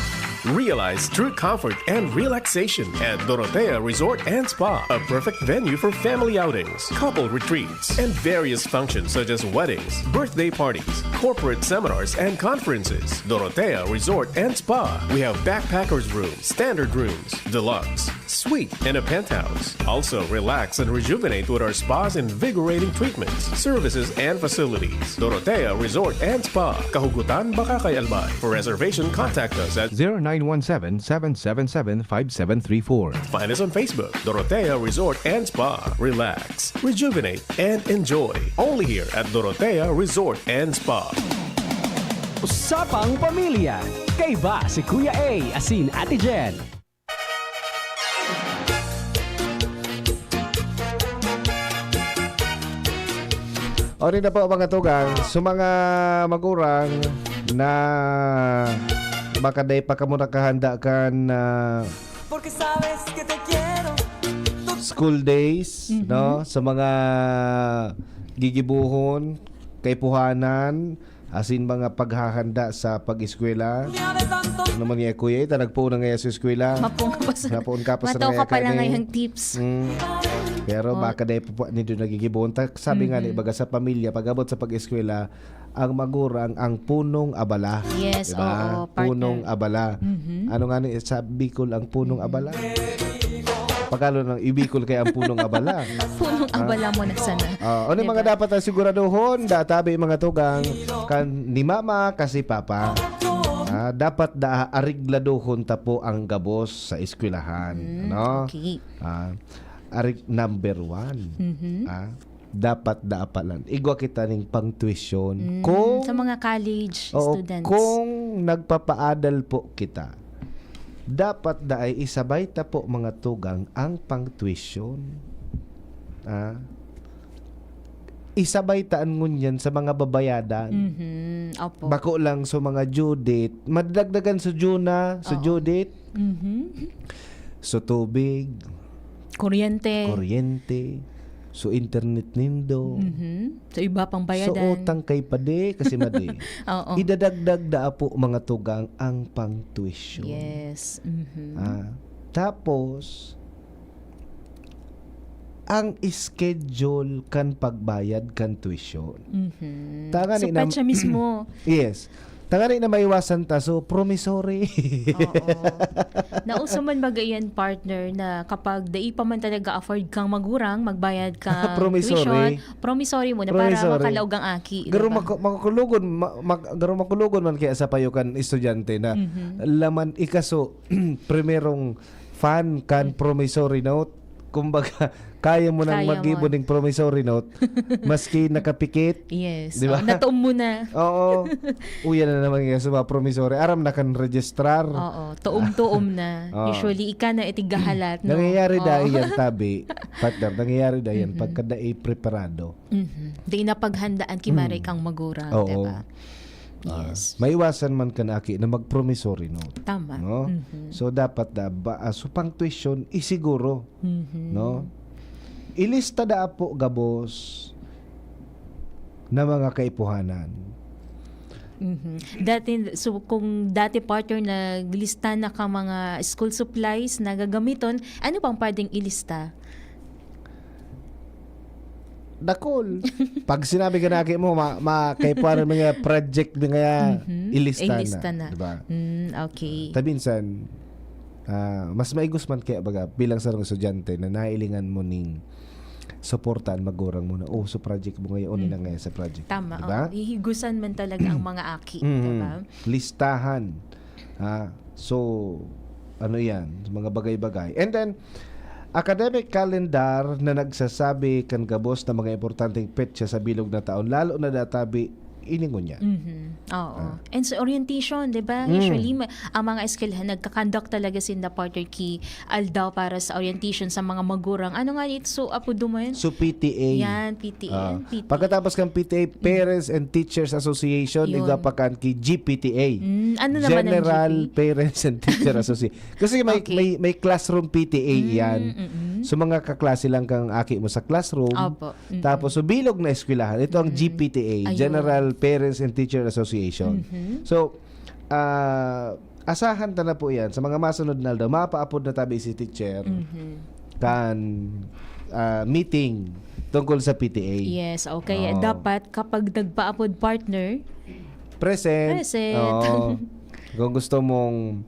Realize true comfort and relaxation at Dorotea Resort and Spa, a perfect venue for family outings, couple retreats, and various functions such as weddings, birthday parties, corporate seminars, and conferences. Dorotea Resort and Spa. We have backpackers room, standard rooms, deluxe, suite, and a penthouse. Also, relax and rejuvenate with our spa's invigorating treatments, services, and facilities. Dorotea Resort and Spa, Kahugutan, Bacacay, Albay. For reservation, contact us at zero nine one seven, seven seven seven, five seven three four. Find us on Facebook, Dorotea Resort and Spa. Relax, rejuvenate, and enjoy. Only here at Dorotea Resort and Spa. Usapang Pamilya. Kaiba si Kuya A asin Ate Jen. Ori na po, mga tugang, sa mga magurang na baka dai pa kamo nakahanda kan, ah, Porque sabes que te quiero. School days, Mhm. no? Sa mga gigibohon, kaipuhanan, asin mga paghahanda sa pag-eskwela. Ano man niya, kuya, ita, nagpoon na ngaya sa eskwela. Mapoon ka pa sa Napoon ka pa sa Mataw ka ngaya pa lang kani. ngayang tips. Mm. Pero Oh. baka dai pa po nindo nagigibohon. Ta-, sabi nga ni, Mhm. baga sa pamilya, pag-abot sa pag-eskwela, ang magurang ang punong abala. Yes, Diba? oo, partner. Punong abala. Mhm. Ano nga ni sa Bicol ang punong Mhm. abala? Pagkalo ng Ibicol kay ang punong abala. Punong Ah. abala mo na sana. Ah, ano yung mga Diba? dapat na siguraduhon? Databi, mga tugang, kan ni mama kasi papa. Ah, dapat da arigladuhon ta po ang gabos sa eskwelahan, Mm, ano? okay. Ah, arig number one. Mhm. Ah, dapat da apalan. Igwa kita ning pang-tuition. Mm, Kung sa mga college Oo, students. kung nagpapaadal po kita, dapat da ay isabay ta po, mga tugang, ang pang-tuition. Ah, isabay ta an ngunyan sa mga babayadan. Mhm, opo. Bako lang sa mga due date, madadagdagan sa Juna, sa Oo. due date, Mhm. sa tubig, Kuryente. kuryente, sa internet nindo. Mhm. Sa iba pang Sa bayadan. utang kay padi, kasi madi. Oo. Idadagdag da apo, mga tugang, ang pang-tuition. Yes. Mhm. Ah, tapos, ang schedule kan pagbayad kan tuition. Mhm. Tangani So, na petsa mismo. Yes. Tangani na maiwasan ta, so, promissory. Oo. Nauso man baga iyan, partner, na kapag dai pa man talaga afford kang magurang, magbayad ka Promissory. tuition, promissory muna para Promissory. makalaog ang aki, Garo diba? mako-, makukulogon, ma-, mag-, garo makulogon man kaya sa payo kan estudyante na Mhm. laman ikaso, primerong fan kan Mm. promissory note. Kumbaga, kaya mo nang Kaya mo. mag-gibo ning promissory note, maski nakapikit. Yes. Di ba? Oh, natuom mo na. Oo. Uya na naman nga sa mga promissory. Aram na kan registrar. Oo. Tuom-tuom na. Oo. Usually, ika na itigahalat, no? Nangyayari Oo. dahil yan, tabi. Partner, nangyayari dahil yan Mhm. pagka dai preparado. Mhm. Di napaghandaan ki Mm. maray kang magurang, Oo. di ba? Ah, Yes. maiwasan man kan aki na mag-promissory note. Tama. No? Mhm. So, dapat da ba, ah, so, pang tuition, isiguro. Mhm. No? Ilista da apo gabos na mga kaipuhanan. Mhm. Dati, so, kung dati, partner, naglista na ka mga school supplies na gagamiton, ano pang pwedeng ilista? Dakol. Pag sinabi ka na aki mo, ma-, ma-, kaipuhanan mo nga project mo nga Mhm. ilista Ilista na, na. di ba? Mm, okay. Ta minsan, ah, mas maigos man kaya baga bilang sarong estudyante na nahilingan mo ning suporta an magurang mo na, "Oh, sa project mo ngayon, Mm. na ngayon sa project." Tama, Di ba? oo. Hihigusan man talaga ang mga aki, Mm. di ba? Listahan. Ah, so, ano yan? Mga bagay-bagay. And then, academic calendar na nagsasabi kan gabos na mga importanteng petsa sa bilog na taon, lalo na databi, ini ngunyan. Mhm. Oo. Ah. And sa orientation, di ba? Mm. Usually, ma-, ang mga eskwelahan, nagka-conduct talaga sinda, partner, ki aldaw para sa orientation sa mga magurang. Ano nga ito? So, apo duman? So, P T A. Yan, P T A. Ah, P T A. Pagkatapos kan P T A, Mm. Parents and Teachers Association, Yun. igwa pa kan ki G P T A. Mm, ano naman ang General G P? Parents and Teacher Association. Kasi may, Okay. may, may classroom P T A Mm, yan. mm-mm. So, mga kaklase lang kang aki mo sa classroom. Opo. Mm-mm. Tapos, so, bilog na eskwelahan. Ito ang Mm. G P T A, Ayun. General Parents and Teacher Association. Mhm. So, ah, asahan ta na po yan. Sa mga masunod na aldaw, mapaapod na tabi si teacher Mhm. kan ah, meeting tungkol sa P T A. Yes, okay. Oo. Dapat kapag nagpaapod partner, Present. Present. Oo. Kung gusto mong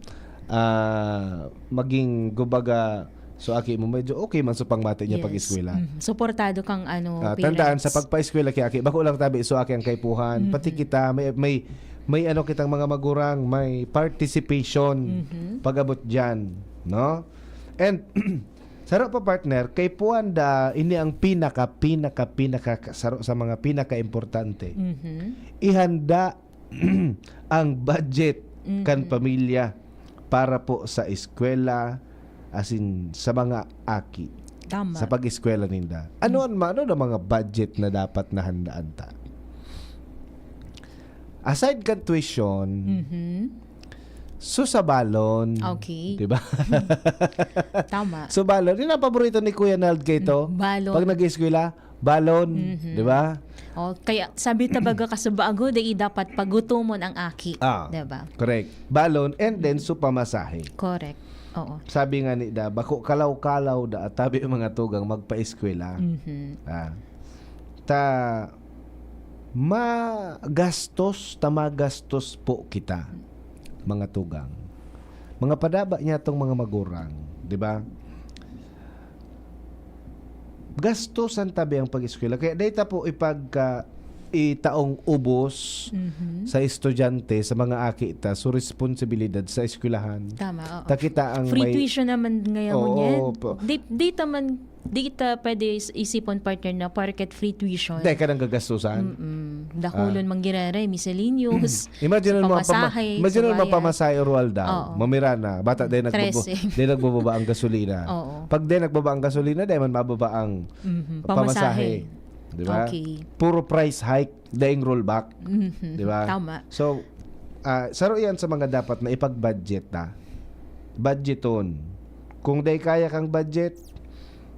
ah, maging gubaga, so aki mo, medyo okay man sa pangmati niya yes. pag-eskwela. Mhm. Suportado kang ano, Ah, parents. Tandaan, sa pagpa-eskwela kaya aki, bako lang tabi, so aki ang kaipuhan. Mhm. Pati kita, may, may, may ano kitang mga magurang, may participation Mhm. pag-abot dyan. No? And, saro pa partner, kaipuhan da, ini ang pinaka, pinaka, pinaka, saro sa mga pinaka-importante. Mhm. Ihanda ang budget Mhm. kan pamilya para po sa eskwela, asin sa mga aki, Tama. sa pag-eskwela ninda. Ano ang ano na mga budget na dapat nahandaan ta? Aside kan tuition, Mhm. so sa balon. Okay. Di ba? Tama. So balon. Yun ang paborito ni Kuya Nald kay to. Balon. Pag nag-eskwela, balon. Mhm. Di ba? Oh, kaya sabi ta baga kasubago, dai dapat pagutomon ang aki. Ah. Diba? Correct. Balon and then so pamasahe. Correct. Oo. Sabi nga ni da, bako kalaw-kalaw da, tabi ang mga tugang magpa-eskwela. Mhm. Ah. Ta magastos, ta magastos po kita, mga tugang. Mga padaba niya tong mga magurang, di ba? Gastusan tabi ang pag-eskwela. Kaya dahil ta po ipagka itaong ubos Mhm. sa estudyante, sa mga aki ta, so responsibilidad sa eskwelahan. Tama, oo. Ta kita ang Free may tuition naman ngayon Oo, yan. po. Di, di ta man, di ta pwede is- isipon partner na porket free tuition. Dahil ka nang gagastusan. Mm-mm. Dakulon manggirere, miscellaneous, Imagine sa mo ang pama- pamasahe, imagine sa mo ang bayad. Pamasahe, Roald Dahl. Oo. Mamirana, bata dahil nagbaba, Trese. dahil nagbababa ang gasolina. Oo. Pag dahil nagbaba ang gasolina, dahil man mababa ang Mhm. pamasahe. Di ba? Okay. Puro price hike, daing rollback. Mhm. Di ba? Tama. So, ah, saro yan sa mga dapat na ipag-budget na. Budgeton. Kung dahil kaya kang budget,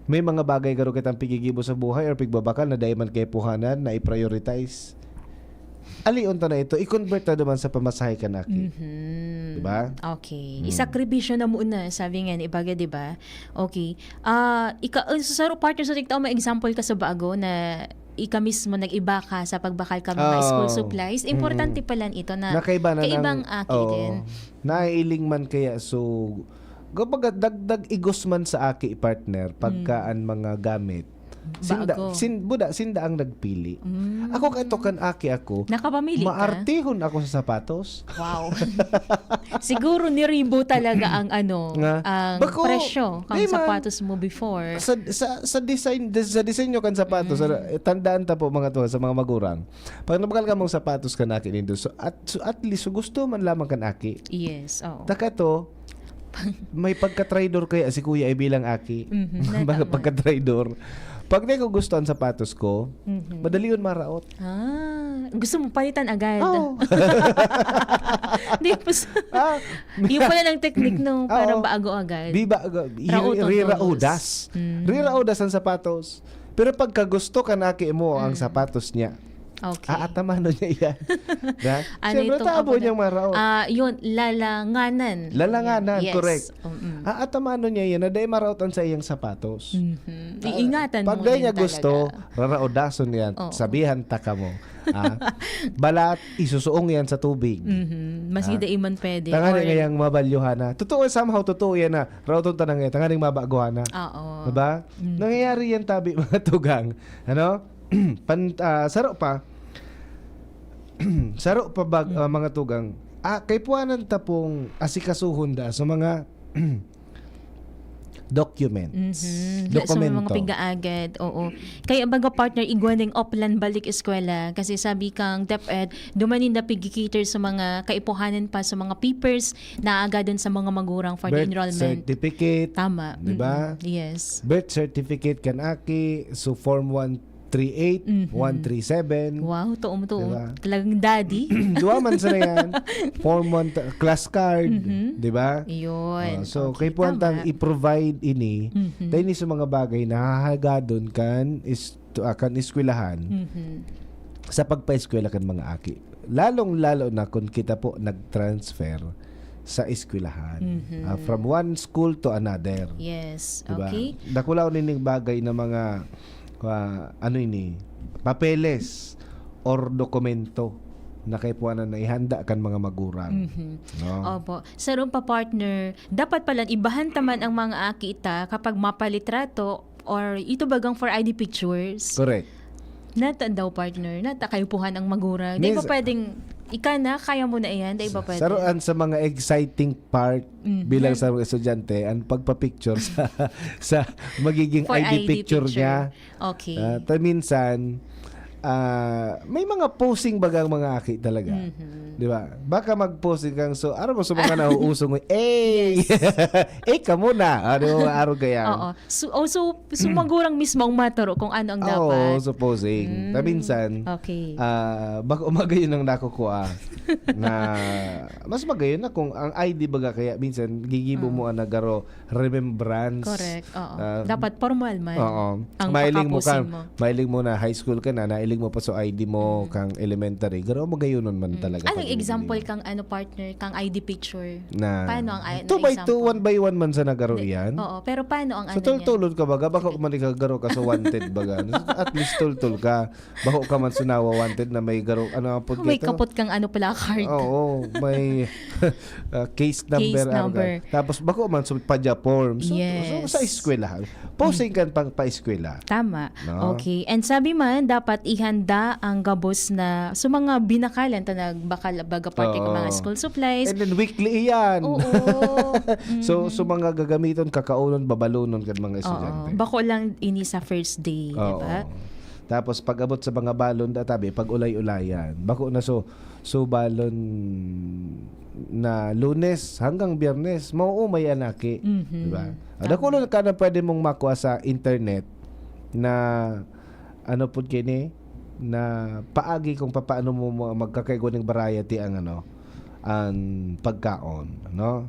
may mga bagay garo kitang pigigibo sa buhay or pigbabakal na dahil man kaipuhanan na i-prioritize. Alion ta na ito, i-convert na naman sa pamasahe kan aki. Mhm. Di ba? Okay. Mm. Isakripisyo na muna, sabi nga ni ibaga, di ba? Okay. Ah, ika, uh, sa saro partner sa TikTok, may example ka sa bago na ika mismo nag-iba ka sa pagbakal ka mga Oh. school supplies. Importante Mm. pala ito na Nakaiba na kaibang ng- aki oo. din. Naiiling man kaya, so, kumbaga, dagdag igos man sa aki partner pagka Mm. ang mga gamit. Sinda, Bago. sin, buda, sinda ang nagpili. Mm. Ako kato kan aki ako, Nakapamili ka? maartihon ako sa sapatos. Wow. Siguro niribo talaga ang ano, Nga. ang Bako, presyo kang di man. Sapatos mo before. Sa, sa, sa design, sa disenyo kan sapatos, Mm. sa, eh, tandaan ta po mga to, sa mga magurang. Pag nabakal ka mong sapatos kan aki nindo, so at, so at least, so gusto man lamang kan aki. Yes, oo. Taka to, may pagka-traidor kaya si Kuya ay bilang aki. Mhm, Mga tama. pagka-traidor. Pag di ko gusto ang sapatos ko, Mhm. madali yun maraot. Ah, gusto mo palitan agad? Oo. Di, pas- Ah, Yung pala ng technique, no? Para Oo. Bago agad. Di ba, aga- Raoton rira todos. udas. Mm. Rira udas ang sapatos. Pero pagka gusto ka na aki mo ang Mm. sapatos niya, Okay. aatamanon niya yan. Diba? Ano Siyempre, itong tabo ako na- niyang maraot. Ah, yun, lalanganan. Lalanganan, Yes. correct. Mm-mm. Aatamanon niya yan na dahil maraot ang sa iyang sapatos. Mhm. Ah, Iingatan pag mo dahil rin niya gusto, talaga. raraudason yan. Oo. Sabihan ta ka mo. Ah, balat, isusuong yan sa tubig. Mhm. Mas Ah. hindi man pwede. Tangani Or- ngayang mabalyuhan na. Totoo, somehow, totoo yan na. Raoton ta na ngayon. Tangani mabaguhan na. Oo. Diba? Mm. Nangyayari yan tabi, mga tugang. Ano? Pan, ah, saro pa. Saro pa bag, ah, mga tugang. Ah, kaipuanan ta pong asikasuhon da sa mga documents. Mhm. Sa Dokumento. mga pigaagad, oo. Kaya baga partner, igwa ning Oplan Balik Eskwela. Kasi sabi kang DepEd, dumanin na pigkikater sa mga kaipuhanan pa sa mga papers na agadon sa mga magurang for the Birth enrollment. certificate. Tama. Di ba? Mm-mm. Yes. Birth certificate kan aki. So, form one three eight, Mhm. one three seven. Wow, tuom-tuom. Diba? Talagang daddy. Duwa man sila yan. Form one, t- class card. Mhm. Di ba? Yun. Ah, so, Okay, kaipuhan tang tama. i-provide ini. Mhm. Dahil ini sa mga bagay na hahagadon kan is, ah, kan eskwelahan Mhm. sa pagpa-eskwela kan mga aki. Lalong-lalo na kung kita po nag-transfer sa eskwelahan. Mhm. Ah, from one school to another. Yes. Diba? Okay. Dakulaon nining bagay na mga, ah, ano ini, papeles or dokumento na kaipuhanan na ihanda kan mga magurang. Mhm. No? Opo. Sarong pa, partner, dapat pala ibahan ta man ang mga aki ta kapag mapalitrato or ito bagang for I D pictures. Correct. Nata daw, partner, nata kaipuhan ang magurang. Di ba Miss- pwedeng, ika na, kaya mo na iyan? Di ba pwede? Saroan sa mga exciting part Mhm. bilang sa mga estudyante, ang pagpa-picture sa, sa magiging For I D, I D picture, picture. niya. Okay. Ah, ta minsan, ah, may mga posing baga ang mga aki talaga. Mhm. Di ba? Baka mag-posing kang, so, araw mo sa mga nauusong, eh, eh, kamo na. Ah, di ba, araw kaya? Oo. So, oh, so, so magurang mismo ang maturo kung ano ang Oo, dapat. so posing. Mm. Ta minsan, Okay. ah, baka umagayon ang nakukuha na mas magayon na kung ang I D baga kaya minsan gigibo Oo. mo ang nagaro remembrance. Correct. Oo. Ah, Dapat formal man. Oo. Ang Mailing mo ka, pagkaposing mo. mailing mo na high school ka na, nailing mo pa sa I D mo Mm. kang elementary. Garo magayonon man Mm. talaga. Anong pag example hindi kang ano, partner, kang I D picture? na Paano ang, ano, two by two, example? One by one man sa nagaro Hindi. iyan? Oo, pero paano ang So, ano niya? tultulon ka baga, baka man ikagaro ka sa wanted baga. At least tultol ka. Bako ka man sunawa wanted na may garo, ano ang pud May kito? Kapot kang ano, placard. Oo, may uh, case number. Case Ano ka? number. Tapos bako man sa padya form. So, Yes. so sa eskwelahan. Posing kan pang paeskwela. Tama. No? Okay. And sabi man, dapat ihanda ang gabos na, so, mga binakalan ta nagbakal, baga, parte ka mga Oo. school supplies. And then weekly iyan. Oo. So, Mhm. so mga gagamiton, kakaunon, babalonon kan mga Oo. estudyante. Bako lang ini sa first day, di Oo. ba? Tapos pag-abot sa mga balon, databi, pag-ulay-ulayan. Bako na so, so balon na Lunes hanggang Biyernes, mauumay anaki. Mhm. Di ba? Tama. Ada ko lang ka na pwede mong makuha sa internet na ano pud kini na paagi kung papaano mo mo- magkakaigwa ng variety ang ano, ang pagkaon, no?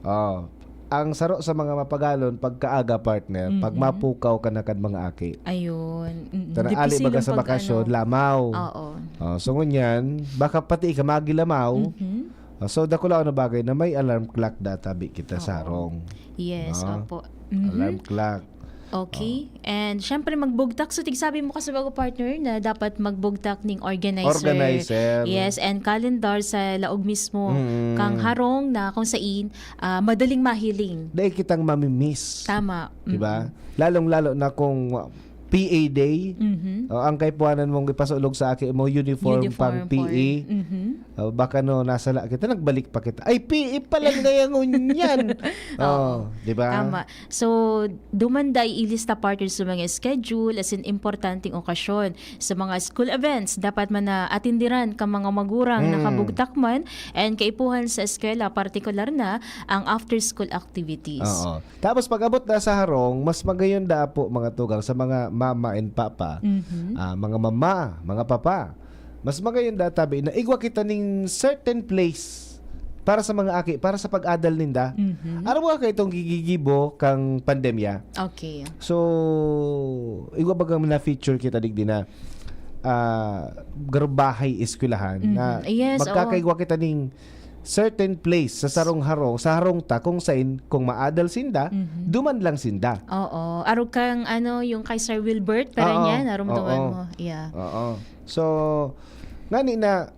Oh, ang saro sa mga mapagalon pagkaaga, partner, pag Mhm. mapukaw ka na kan mga aki. Ayun. Mm-mm. Tara, ali Dipisilon baga sa pag bakasyon, ano. lamaw. Oo. Oh, so ngunyan, baka pati ika magilaw. Mhm. Oh, so dakulaon na bagay na may alarm clock databi kita sa Oo. harong. Yes, No? opo. Mhm. Alarm clock. Okay. And syempre magbugtak. So, tigsabi mo kasi bago, partner, na dapat magbugtak ning organizer. Organizer. Yes, and calendar sa laog mismo Mm. kang harong na kung sain ah, madaling mahiling. Dahil kitang mamimiss. Tama. Di ba? Mm-mm. Lalong-lalo na kung P A day, Mhm. o ang kaipuhanan mong ipasulog sa aki mo, uniform, Uniform pang P A. for- Mhm. O, baka no, nasala kita, nagbalik pa kita. Ay, P A pala ngayon yan. Oo. Oh, di ba? Tama. So, dumanda ilista, partner, sa mga schedule, as in, importanteng okasyon. Sa mga school events, dapat man na atindiran ka mga magurang Mm. nakabugtak man, and kaipuhan sa eskwela, partikular na ang after-school activities. Oo. Tapos pag-abot na sa harong, mas magayon da po, mga tugang, sa mga mama and papa, Mhm. ah, mga mama, mga papa, mas magayon da tabi na igwa kita ning certain place para sa mga aki, para sa pag-adal ninda. Mhm. Ano mga kaitong gigigibo kang pandemya? Okay. So, igwa bagang na-feature kita digdi na ah, garo bahay eskwelahan Mhm. na Yes, oo. Magkakaigwa kita ning certain place sa sarong harong, sa harong ta kung sain, kung maadal sinda, Mhm. duman lang sinda. Oo. Arog kang ano, yung kay Sir Wilbert, pero Oo. niya, narumduman Oo. mo. Yeah. Oo. So, ngani na,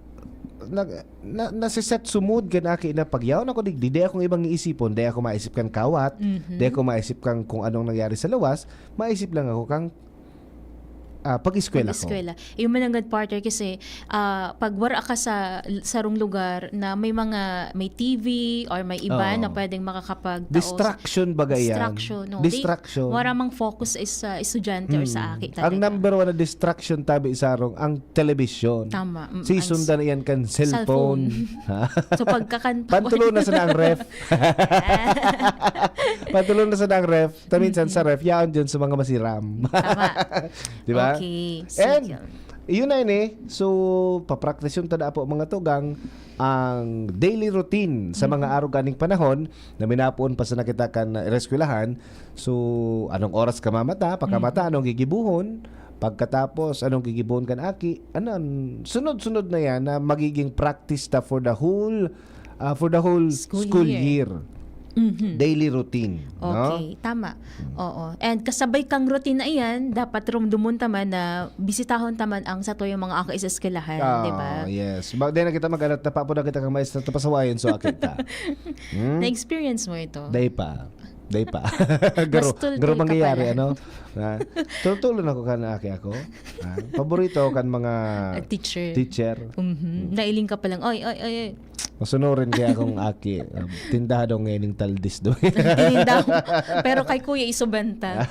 na, na, nasiset sumud kan aki na pagyaw na ko digdi, di akong ibang iisipon, di ako maisip kan kawat, Mhm. di ako maisip kan kung anong nangyari sa lawas, maisip lang ako kang ah, pag-eskwela ko. Pag-eskwela. Yung mananggad, partner, kasi ah, pag wara ka sa sarong lugar na may mga, may T V or may iba Oo. na pwedeng makakapagtaos. Distraction baga yan. Distraction, no? Distraction. Di, wara mang focus is sa estudyante or sa Mm. aki Ang talaga. number one na distraction tabi sarong ang telebisyon. Tama. Mm, Sisundan iyan kan cellphone. Ha? So, pagkakan- Pantulon na sa ang ref. Pantulon na sa ang ref. Taminsan Mhm. sa ref, yaon dyan sa mga masiram. Tama. Di ba? Okay. And, Sige. Yun na yun eh. So, papraktisyon ta da po, mga tugang, ang daily routine sa mga Mhm. arog aning panahon na minapoon pa sana kita kan eskwelahan. So, anong oras ka mamata? Pagkamata, Mhm. anong gigibuhon? Pagkatapos, anong gigibuhon kan aki? Ano, sunod-sunod na yan na magiging practice ta for the whole ah, for the whole School school year. year. Mhm. Daily routine, no? Okay, tama. Oo. And kasabay kang routine na iyan, dapat rumdumon ta man na bisitahon ta man ang satuyang mga aki sa eskwelahan, Ah, di ba? Yes. Ba, di na kita mag-alat na pa po na kita kang maestra, tapasawayan so aki ta. Hmm? Na-experience mo ito? Day pa. Day pa. Garo, Mas tultol garo ka mangyayari, pala. ano? Ha? Tultulon ako kan aki ako. Ha? Paborito kan mga Ah, teacher. teacher. Mhm. Nailing ka palang, oy, oy, oy, oy. Masunurin kaya akong aki. Um, tindahan daw ngayon yung taldis doon. Tininda mo. Pero kay Kuya, isubenta.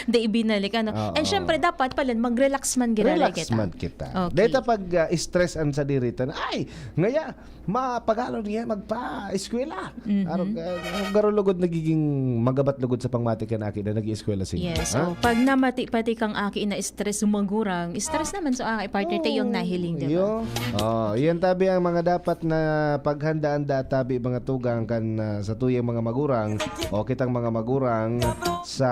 Hindi, ibinalik. Ano? Oo. And syempre, dapat pala, mag-relax man gira Relax kita. man kita. Okay. Dahil pag ah, stress ang sadiritan, ay, ngaya, mapagalon niya magpa-eskwela. Mhm. Arog, ah, garo lugod nagiging magabat lugod sa pangmati kan aki na nag-eskwela siya. Yes. Ha? So, pag namati-pati kang aki na stress, sumagurang, stress naman sa aki, partner, tayo yung nahiling, di ba? Iyo. Oh, yan tabi ang mga dapat na paghandaan da tabi mga tugang kan ah, sa tuyang mga magurang o kitang mga magurang sa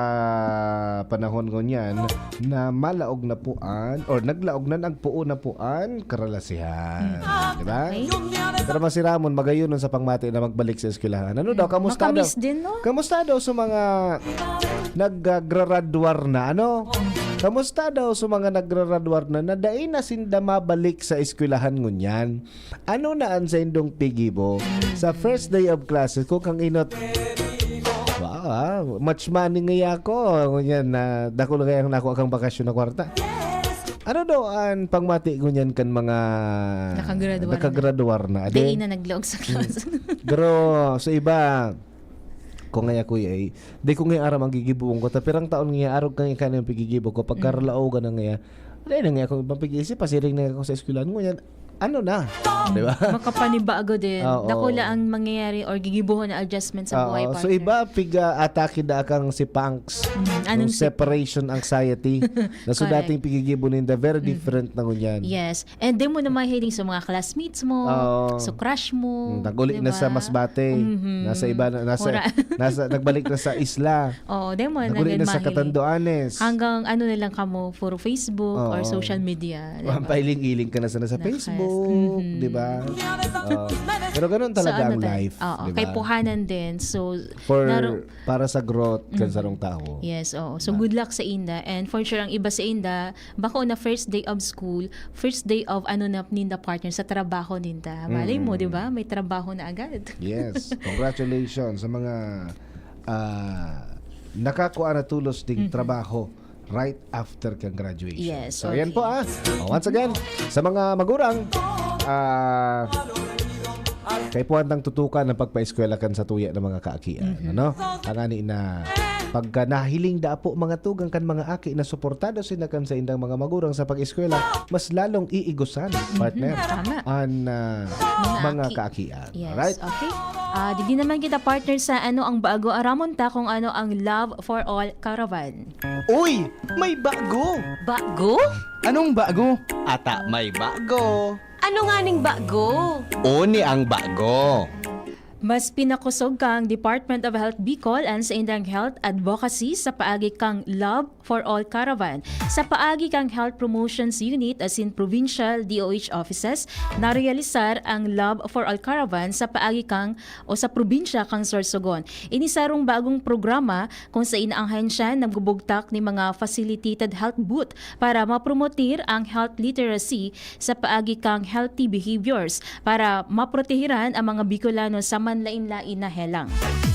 panahon ngunyan na malaog na puan or naglaog na nagpuo na puan karalasihan. Di ba? Okay. Pero masiramon, magayonon sa pangmati na magbalik sa eskwelahan. Ano daw? Kamusta daw? Makamis din, no? Kamusta daw sa mga nagraradwar na? Ano? Kamusta daw sa mga nagraradwar na na dai na sinda mabalik sa eskwelahan ngunyan? Ano na ang saindong pigibo sa first day of classes ko kang inot? Wow, ah, much money ngaya ako. Ngunyan na dakul ngaya ang nakuha kang bakasyon na kwarta. Ano daw ang pangmati ngunyan kan mga Nakagraduar na. nakagraduar na? Dai Ade? na naglaog sa class. Pero sa iba, kung ngaya kuya, eh, di ko ngaya aram ang gigibuon ko. Ta pirang taon ngaya, arog kang ika na yung pigigibo ko. Pagkaralaogan na ngaya, dai na ngaya ako ibang pig-iisip, pasiring na ako sa eskwelahan. Ngunyan, ano na? Di ba? Makapanibago din. Oo. Dakula ang mangyayari or gigibuhon na adjustment sa buhay, Oo, so partner. Iba, piga atake da kang si Punks. Mm, Yung anong si- separation anxiety. Na so Correct. dating pigigibo ninda, very different na ngunyan. Yes. And di mo na mahiling sa mga classmates mo, Oo. sa crush mo. Mm, nag-uli di na ba? sa Masbate. Mhm. Nasa iba na, nasa, Ora- nasa, nagbalik na sa isla. Oo, di mo Nag-uli na na sa mahiling. Catanduanes. Hanggang ano na lang kamo, puro Facebook or Oo. social media. Di ba? Pahiling-iling ka na sana sa Nakas- Facebook, Mhm. di ba? Oo. Pero ganun So, talaga ano ang tayo? life, Oo, di ba? kaipuhanan din. So, For, naro- para sa growth kan Mhm. sarong tao. Yes, oo. So, good luck sa inda. And for sure, ang iba sa inda, bako na first day of school, first day of ano na ninda, partner, sa trabaho ninda. Malay mo, Mm. di ba? May trabaho na agad. Yes. Congratulations sa mga ah, nakakua na tulos ding Mhm. trabaho right after kang graduation. Yes, So, ayan okay. po ah. Oh, once again, sa mga magurang, ah, kaipuhan tang tutukan ang pagpaeskwela kan sa tuya ng mga kaakian. Mhm. Ano? Tangani na pagka nahiling da po mga tugang kan mga aki na suportado sila kan sa indang mga magurang sa pag-eskwela, mas lalong iigusan, partner, Tama. ang ah, Mga mga aki. kaakian. Yes, Alright? Okay. Ah, digdi naman kita, partner, sa ano ang bago. Aramon ta kung ano ang Love for All Caravan. Uy! May bago! Bago? Anong bago? Ata may bago. Ano nga ning bago? Oni ang bago. Mas pinakosog kang Department of Health Bicol an saindang health advocacy sa paagi kang Love for All Caravan. Sa paagi kang Health Promotions Unit asin provincial D O H offices, narealisar ang Love for All Caravan sa paagi kang o sa probinsya kang Sorsogon. Ini sarong bagong programa kung sain ang ahensya nagbubugtak ni mga facilitated health booth para mapromotir ang health literacy sa paagi kang healthy behaviors para maprotehiran ang mga Bicolano sa manlain-lain na helang.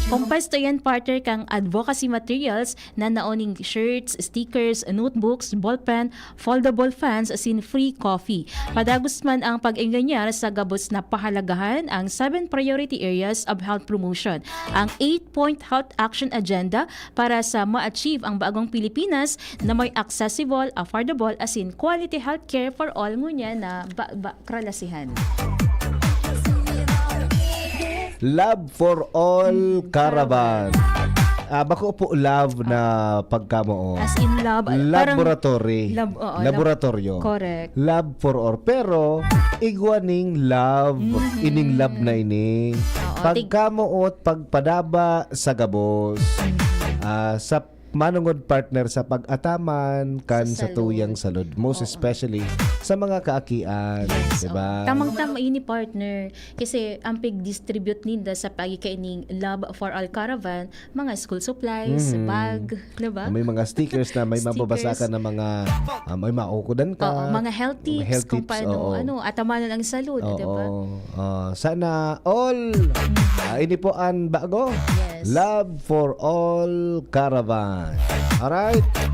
Kompuesto yan, partner, kang advocacy materials na naoning shirts, stickers, notebooks, ballpen, foldable fans, asin free coffee. Padagos man ang pag-enganyar sa gabos na pahalagahan ang seven priority areas of health promotion, ang eight-point health action agenda para sa ma-achieve ang bagong Pilipinas na may accessible, affordable, asin quality healthcare for all ngunyan na ba, ba, kralasihan. Love for All Caravan. Ah, bako po love na pagkamoot. As in love, ah, parang Laboratory. lab-, oo, lab-, laboratoryo. Correct. Love for all. Pero, igwa ning love, Mhm. ining love na ini. Oo, tig- Pagkamoot, pagpadaba sa gabos. Ah, sa manongod, partner, sa pag-ataman kan satuyang salud, most especially sa mga kaakian, di ba? Tamang-tama ini, partner. Kasi ang pig-distribute ninda sa pagkaining Love for All Caravan, mga school supplies, bag, di ba? May mga stickers na may mababasa ka na mga, ah, may maukudan ka. Oo, mga health tips, kung paano, ano, atamanan ang salud, di ba? Oo. Ah, sana all. Ah, ini po ang bago. Yes. Love for All Caravan. Alright? Okay.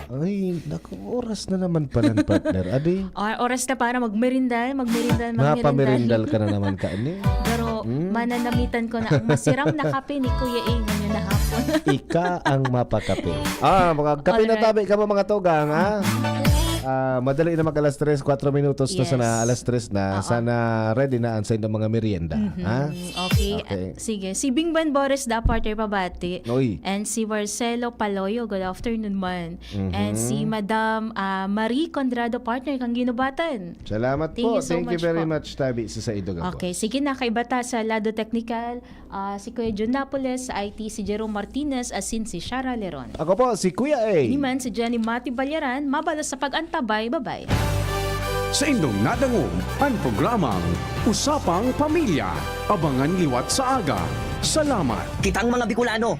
Ay, naku, oras na naman pala, partner. Adi, Ah, oras na para magmerienda, magmerienda, magmerienda. mapamerindal ka na naman, kaani. Pero mananamitan ko na ang masiram na kape ni Kuya A ngayon na hapon. Ika ang mapakape. Ah, mga kape na Alright. Tabi kamo, mga tugang, ha? Ah, madali na mag alas tres, kwatro minutos na Yes. sana, alas tres na. Oo. Sana ready na ang sa inyong mga merienda, ha? Mm, okay. Okay. Sige. Si Bing Buen Bores da, partner, pabati. Uy. And si Marcelo Paloyo, good afternoon man. Mhm. And si Madam ah, Marie Condrado, partner, kang Ginubatan. Salamat Thank po. you so Thank you much very po. much, Tabi, sa, sa idog ako. Okay, sige na, kaiba ta sa lado teknikal. Ah, si Kuya Jun Napoles, sa I T, si Jerome Martinez, asin si Shara Leron. Ako po, si Kuya A. Ini man si Jenny Mati Balyaran, mabalos sa pag-antabay. Bye-bye. Sa indong nadangog, ang programang Usapang Pamilya. Abangan liwat sa aga. Salamat. Kitang mga Bicolano,